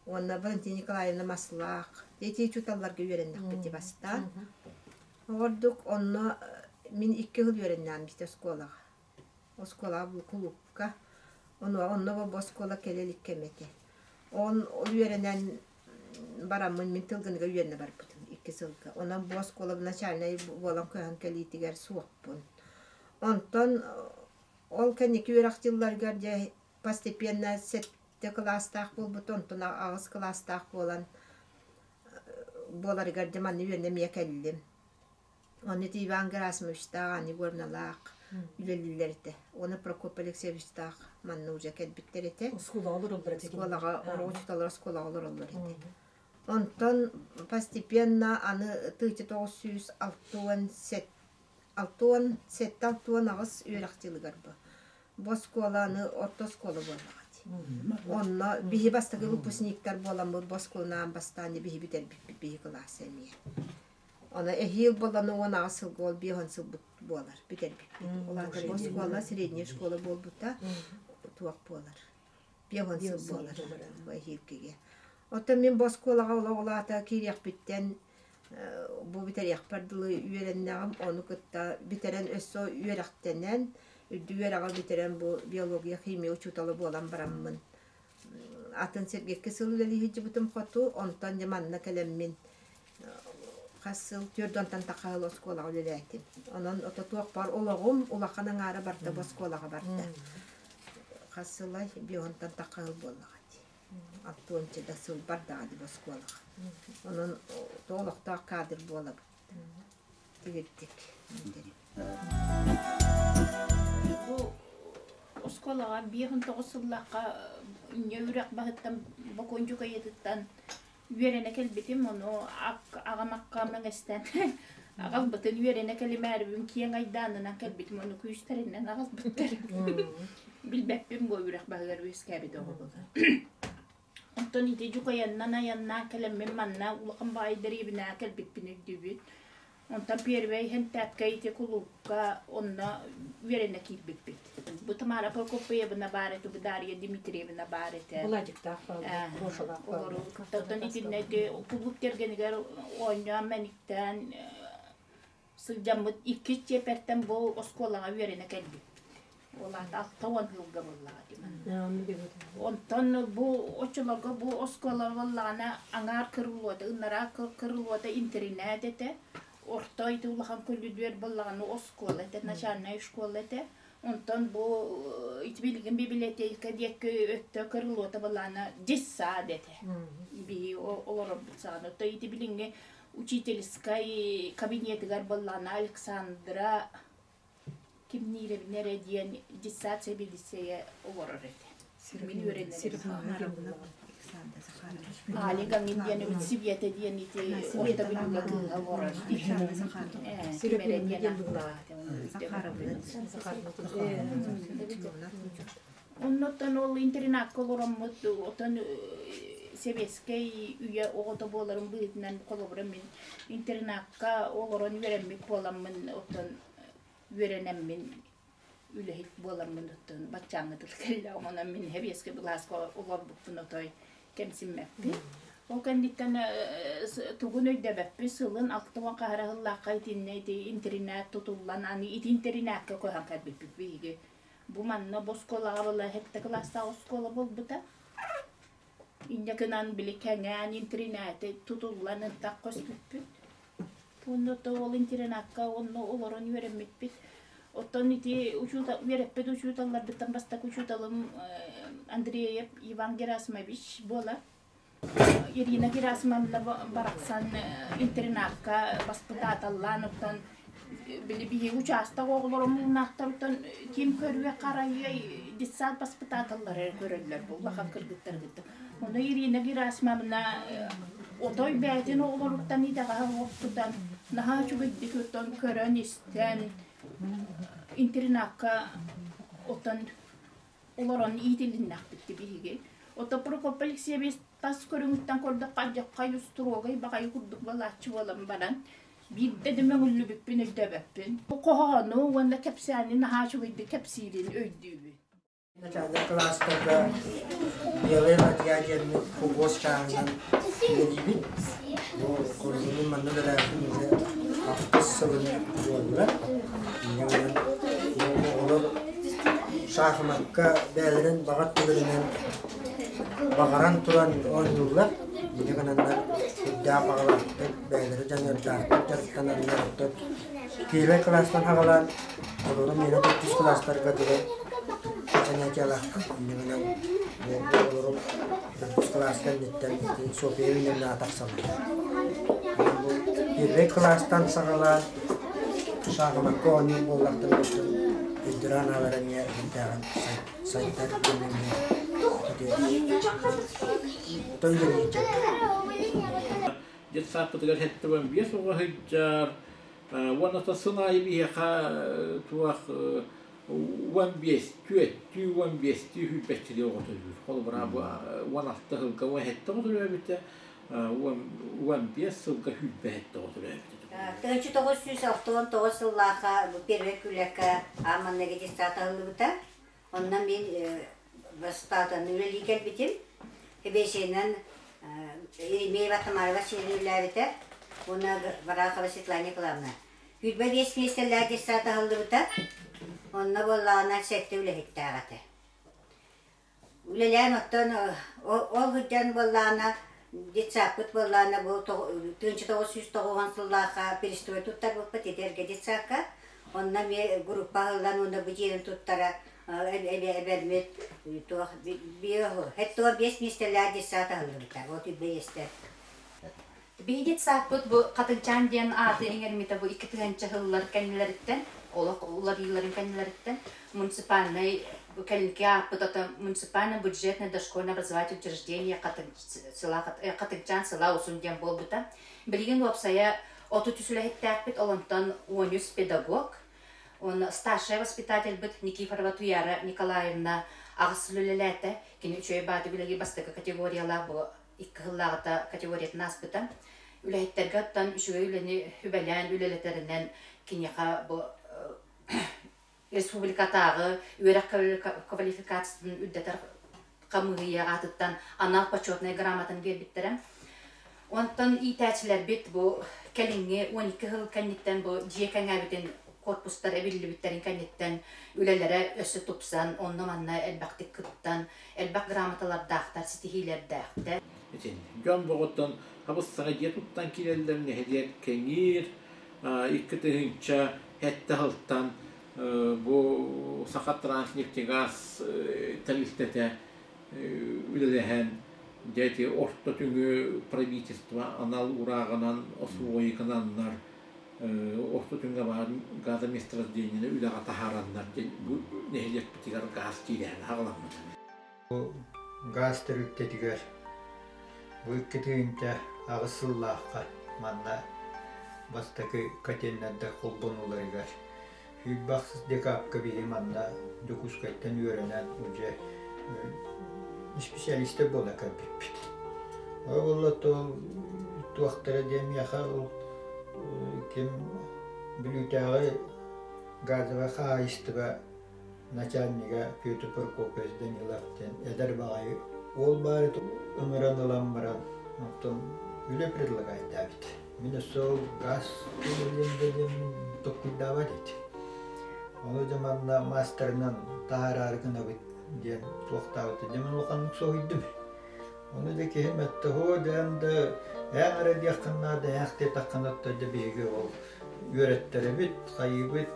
Speaker 5: уонна Валентина Николаевна Маслах ити учууталларга үөрэннэхпит бастаан. Оҕордук онно мин икки сыл үөрэннээн бите оскуолаҕа. Оскуолаҕа бу кулуупка. Ону онно бу оскуола кэлэ илик кэм этэ. Он үөрэнэн бараммын мин Тылгыныга үөрэнэ барбытым икки сылга. Онон бу оскуола начальнай буолан көһөн кэлиитигэр суохпун. Онтон ол кэнники үөрэх дьылларыгар дьэ постепенно сэттэ кылаастаах буолбут, онтон аҕыс кылаастаах буолан буоларыгар дьэ манна үөрэнэ эмиэ кэллим. Онно ити Иван Герасимовичтаах, Анна Егоровналаах үлэлииллэр этэ. Уонна Прокопий Алексеевичтаах манна уже кэлбиттэр этэ.
Speaker 14: Оскуолаҕа олороллор этэ.
Speaker 5: Оскуолаҕа, учууталлар оскуолаҕа олороллор этэ. Онтон постепенно аны 1967 68 үөрэх дьылыгар бу. Бу оскуоланы орто оскуола буоллаҕа дии. Онно биһи бастакы выпускниктар буоламмыт бу оскуоланы бастаан биһи бүтэрбиппит биһи кылаас эмиэ. Аны эһиил буолан 18 сылга ол 50 сылбыт буолар бүтэрбиппит. Ол аата бу оскуола средняя школа буолбута туох буолар. 50 сыл буолар бу эһиилгигэ. Оттон мин бу оскуолаҕа олох аата киириэхпиттэн бу бүтэриэхпэр дылы үөрэннэҕим, ону кытта бүтэрэн өссө үөрэхтэнэн, үрдүк үөрэҕи бүтэрэн бу биология, химия учуутала буолан бараммын атын сиргэ икки сыл үлэлии сылдьыбытым хоту, онтон дьэ манна кэлэммин хас сыл түөрт уонтан тахха сыл оскуолаҕа үлэлээтим. Онон ото туох баар олоҕум улахан аҥаара барда бу оскуолаҕа барда. Хас сылай биэһонтон тахха сыл буоллаҕа дии. Алтуонча да сыл бардаҕа дии бу оскуолаҕа. Онон олохтоох кадр буолабыт. Тигирдик.
Speaker 16: Бу оскуолаҕа 59 сыллаахха инньэ үрэх баһыттан Бокуончук айытыттан үөрэнэ кэлбитим, ону аҕам акка мэҥэстэн аҕалбытын үөрэнэ кэлимээрибин киэҥ айдаанынан кэлбитим, ону күүстэринэн аҕалбыттар. Билбэппин бу үрэх баһыгар үөскээбит оҕо буолан. Оттон ити дьукайаннан айаннаан кэлэммин манна улахан баҕайы дэриэбинэҕэ кэлбиппин өйдүүбүн. Онтон первэй хэнтээккэ ити кулуупка онно үөрэнэ киирбиппит. Бу Тамара Прокопьевна баар этэ, бу Дарья Дмитриевна баар этэ.
Speaker 14: Владиктаах бааллар, Гошалаах
Speaker 16: бааллар. Оттон итиннэ ити кулууп тергэнигэр оонньоон мэниктэн сылдьаммыт иккис чиэпэртэн бу оскуолаҕа үөрэнэ кэлбиппит. Ол аата 60 сылга буоллаҕа дии. Онтон бу оччолорго бу оскуола буоллаҕына аҥаар кырылуота, ынараа кырылуота интэринээт этэ. Орто ити улахан көлүдүөр буоллаҕына оскуола этэ, начальная школа этэ. Онтон бу ити билигин библиотека диэки өттө кырылуота буоллаҕына детсад этэ. Биһи олорорбут саҕана. Оттон ити билиҥҥи учительскай кабинетыгар буоллаҕына Александра кимниирэбинэ эрэ диэн детсад сэбиэдиссэйэ олорор этэ. Мин үөрэнэр Али Гамин диэн үт Сибиэтэ диэн ити орто бүлүүгэ кыыһа олорор ким эрэ диэн Оннуттан ол интернатка олороммут отон сэбиэскэй үйэ оҕото буоларым быһыытынан холобура мин интернакка олорон үөрэммит буоламмын оттон үөрэнэммин үлэһит буоламмын оттон баччааҥҥы тыл кэллэ онон мин сэбиэскэй былааска олорбуппун отой кэмсиммэппин. Ол кэнниттэн тугун өйдөбөппүн сылын 60 хаһара сыллаахха итиннэ ити интэринээт тутуллан аны ити интэринээккэ көһөн кэлбиппит биһиги. Бу манна бу оскуолаҕа была сэттэ кылаастаах оскуола буолбута. Инньэ гынан били кэҥээн интэринээти тутуллан ынтах көспүппүт. Уонна то ол интернакка онно олорон үөрэммиппит. Оттон ити учуутал үөрэппит учууталларбыттан бастакы учууталым Андреев Иван Герасимович буолар. Ирина Герасимовна барахсан интернакка баспытааталлаан оттон били биһиги учаастак оҕолоро муҥнаахтарыттан ким көрүө харайыа детсад баспытааталлары көрөллөр бу улахан кыргыттаргыттан. Ону Ирина Герасимовна отой бэйэтин оҕолоруттан итэҕэһэ оҕохтутан наһаа үчүгэйдик оттон көрөн-истэн интернакка оттон олорон иитилиннэхпит биһиги. Ото Прокопий Алексеевич тас көрүҥүттэн көрдөххө алдьархай устуруогай баҕайы курдук балааччы буолан баран биирдэ да мөҥүллүбүппүн өйдөөбөппүн. Бу хоһоону уонна кэпсээни наһаа үчүгэйдик кэпсиирин өйдүүбүн.
Speaker 17: Начальнай кылаастарга Белая ладья диэммит хобуос чааһынан үлэлиибит. Бу кордонун манна үлэлээбитим уже алтыс сылын буолла. Инньэ гынан бу оҕолор шахмакка бэйэлэрин баҕа өттүлэринэн баҕаран туран оонньууллар. Инньэ гынаннар үрдээх баҕалаахтык бэйэлэрэ дьаныардаахтык дьарыктананнар оттон первый кылаастан саҕалаан олору миэнэ төрдүс кылаастарга дылы занятиялаахпын. Инньэ гынан бу оҕолорум төрдүс кылаас кэнниттэн София Ильинаа тахсаллар. Бу первый кылаастан саҕалаан шахмакка оонньуур буоллахтарына өйдөрө анаалара эмиэ үрдээҕин сайдар
Speaker 2: Детсадпытыгар 75 оҕо сылдьар уонна сыл аайы биһиэхэ туох 15 түөттүү 15-түү сүүрбэччилии оҕо төрүүр. Холобура бу 16 сылга 17 оҕо төрөөбүтэ, 15 сылга 27 оҕо төрөөбүтэ.
Speaker 12: 1969 сыллаахха бу первый күлэккэ аан маҥнайгы детсад аһыллыбыта. Онно мин бастаатан үлэлии кэлбитим. Эбиэсийэнэн Еремеева Тамара Васильевна үлэлээбитэ уонна Барахова Светлана Николаевна. 25 миэстэлээх детсад аһыллыбыта. Онно буоллаҕына сэттэ үлэһиттээх этэ. Үлэлээн оттон ол сылдьан буоллаҕына детсадпыт буоллаҕына бу 1990 сыллаахха перестрой туттарбыппыт ити эргэ детсадка. Онно эмиэ группа аһыллан уонна бу дьиэни туттара эбэрмит туох хэттуо биэс миэстэлээх детсад аһыллыбыта. Вот үбэйэстэр.
Speaker 18: Биһиги детсадпыт бу Хатынчаан диэн ааты иҥэрмитэ бу 2000 сыллар кэннилэриттэн, олох уларыйыыларын кэннилэриттэн муниципальнай кэлинки ааппыт ото муниципальное бюджетное дошкольное образовательное учреждение Хатынчаан сыла усун диэн буолбута. Билигин уопсайа 33 үлэһиттээхпит, ол онтон 13 педагог, уонна старшай воспитательбыт Никифорова Туяра Николаевна аҕыс сыл үлэлээтэ. Кини үчүгэй бааты үлэлиир бастакы категориялаах бу икки сыллааҕыта категориятын ааспыта. Үлэһиттэргэ оттон үчүгэй үлэни үбэлээн үлэлэтэринэн киниэхэ бу республикатааҕы үөрэх квалификациятын үрдэтэр хамыыһыйа аатыттан анал почетнай грамотаны биэрбиттэрэ. Онтон иитээччилэрбит бу кэлиҥҥи 12 сыл кэнниттэн бу дьиэ кэҥээбитин корпустар эбиллибиттэрин кэнниттэн үлэлэрэ өссө тупсан, онно-манна элбэхтик кыттан, элбэх грамоталардаахтар, ситиһиилэрдээхтэр.
Speaker 2: Итин дьон боҕуттан хабыс-саҥа дьиэ туттан киирэллэр, нэһилиэк кэҥиир, 2007 сылтан бу Сахатранснефтегаз тэрилтэтэ үлэлэһэн дьэ ити орто түҥү правительство анал урааҕынан освоикананнар орто түҥҥэ баар газоместорождениены үлэҕэ таһаараннар бу нэһилиэкпитигэр газ киирэһэн аҕаламмыт.
Speaker 17: Бу газ тэрилтэтигэр бу 2008 сыллаахха манна бастакы котельнайдар холбонууларыгар Сүүрбэ декабка биһи манна Дьокуускайтан үөрэнэн уже специалистар буола кэлбиппит. Ол буолла туохтара диэн миэхэ ол ким Бүлүүтээҕи газовай хаһаайыстыба начальнига Петр Прокопьевич Данилов диэн эдэр баҕайы уол баары ыҥыран ылан баран оттон үлэ предлагайдаабыт. Мин өссө ол газ диэн токкуйдаабат этим. Ону дьэ манна маастарынан таһаараары гынабыт диэн туохтаабыт. Дьэ мин улаханнык соһуйдум. Ону дьэ киһим эттэ, «Һоо дээн да ээн эрэ диэххин наада, ээх диэтэххинэ оттон дьэ биһиги ол үөрэттэрэбит, хайыыбыт,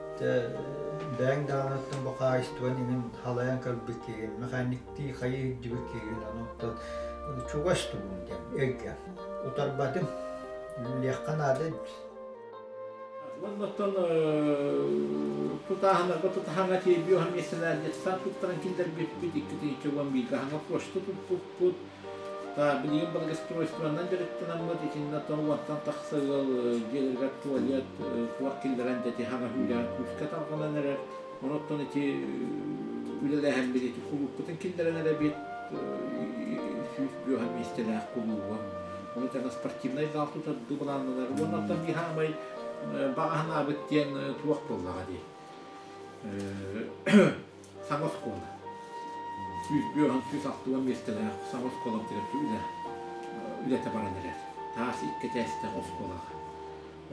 Speaker 17: бэйэҥ даҕаныттан бу хаһаайыстыбаны иҥин халайан кэлбит киһигин, механиктии хайыы илдьибит киһигин, ону оттон чугас тугун диэн өйгө утарбатым, үлэлиэххэ наада эбит.
Speaker 2: Оннуттан тутааһынарга тутаһаҥа тиэйбиоһа миэстэлээх туттаран киллэрбиппит, 2011 хаҥа почта туппуппут. Билигин благоустройствонан дьарыктанаммыт, итиннэ уонтан тахса ыал дьиэлэригэр туалет туох киллэрэн ити хаҥа сүүрээн күүскэ тарҕанан эрэр. Онуттан ити үлэлээһэммит ити кулууппутун киллэрэн эрэбит 105 миэстэлээх кулууба. Ону тэҥэ спортивнай зал тутардыы былааннанар. Уонна оттон биир хаамай баҕаһынаабыт диэн туох буоллаҕа дии. Саҥа оскуола. 150 миэстэлээх саҥа оскуолабытыгар үлэ үлэтэ баран эрэр. Таас икки этээстээх оскуолаҕа.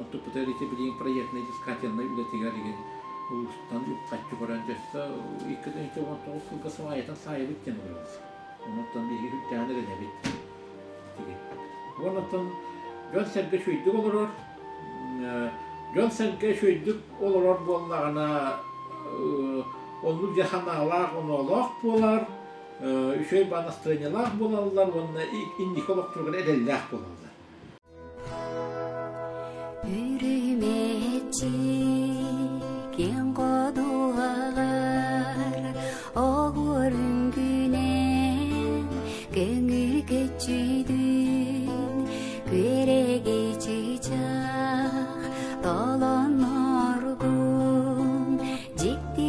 Speaker 2: Онтуппутугар ити билигин проектнай искательнай үлэтигэр игин улуустан үп-харчы көрөн өссө 2019 сылга сыбаайатын саайабыт диэн олоробут. Онуттан биһиги сүрдээҕин эрэнэбит. Уонна дьон-сэргэ үчүгэйдик олорор. Дьон-сэргэ үчүгэйдик олорор буоллаҕына оннук дьэ санаалаах, оноолоох буолар, үчүгэй баа настроениелаах буолаллар уонна инники олохторугар эрэллээх буолаллар.
Speaker 19: Үрүмэччи киэҥ ходуһаҕар оҕуор үҥкүүнэн көҥүл көччүйдүн күөрэгэй чыычаах толонноргун дьикти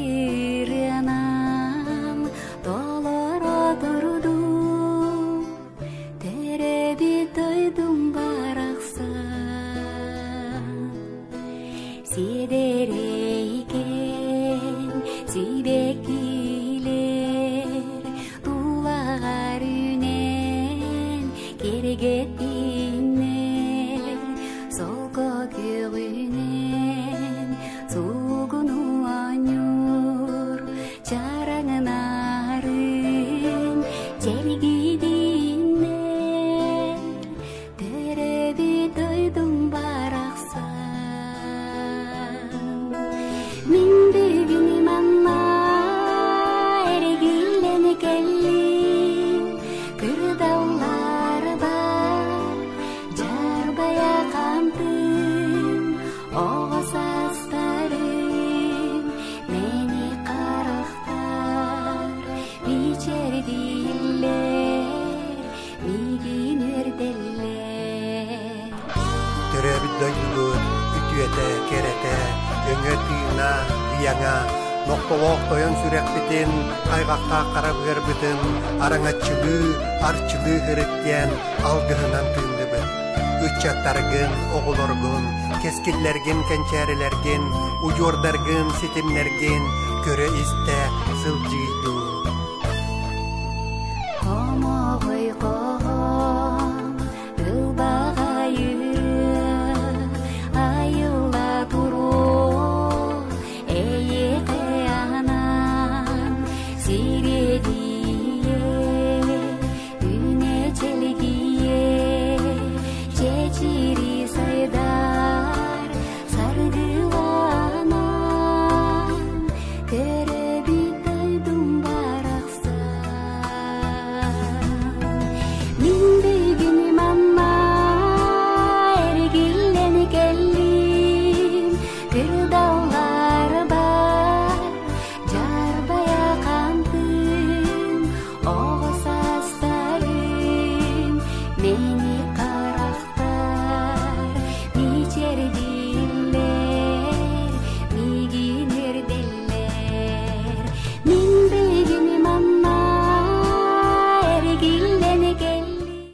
Speaker 19: ырыанан толоро турдум Төрөөбүт дойдум барахсан сиэдэрэйкэн сибэккилэр тулаҕар үүнэн киэргэттиннэр солко күөҕүнэн суугуну оонньуур чараҥнарын чэлгийдиннэр төрөөбүт дойдум барахсан мин бүгүн манна эргиллэн кэллим кырдалларбар дьарбайа хаамтым оҕо саастарым мэни харахтар мичээрдииллэр миигин үөрдэллэр
Speaker 21: Төрөөбүт дойдубут үтүөтэ, кэрэтэ, өҥө тыына, ыйаҥа, нохтолоох тойон сүрэхпитин, хайҕахтаах хара быарбытын араҥаччылыы, арчылыы һырыт диэн алгыһынан тыынныбыт. Ыччаттаргын, оҕолоргун, кэскиллэргин, кэнчээрилэргин, удьуордаргын, ситимнэргин көрө-истэ сылдьыый дуу.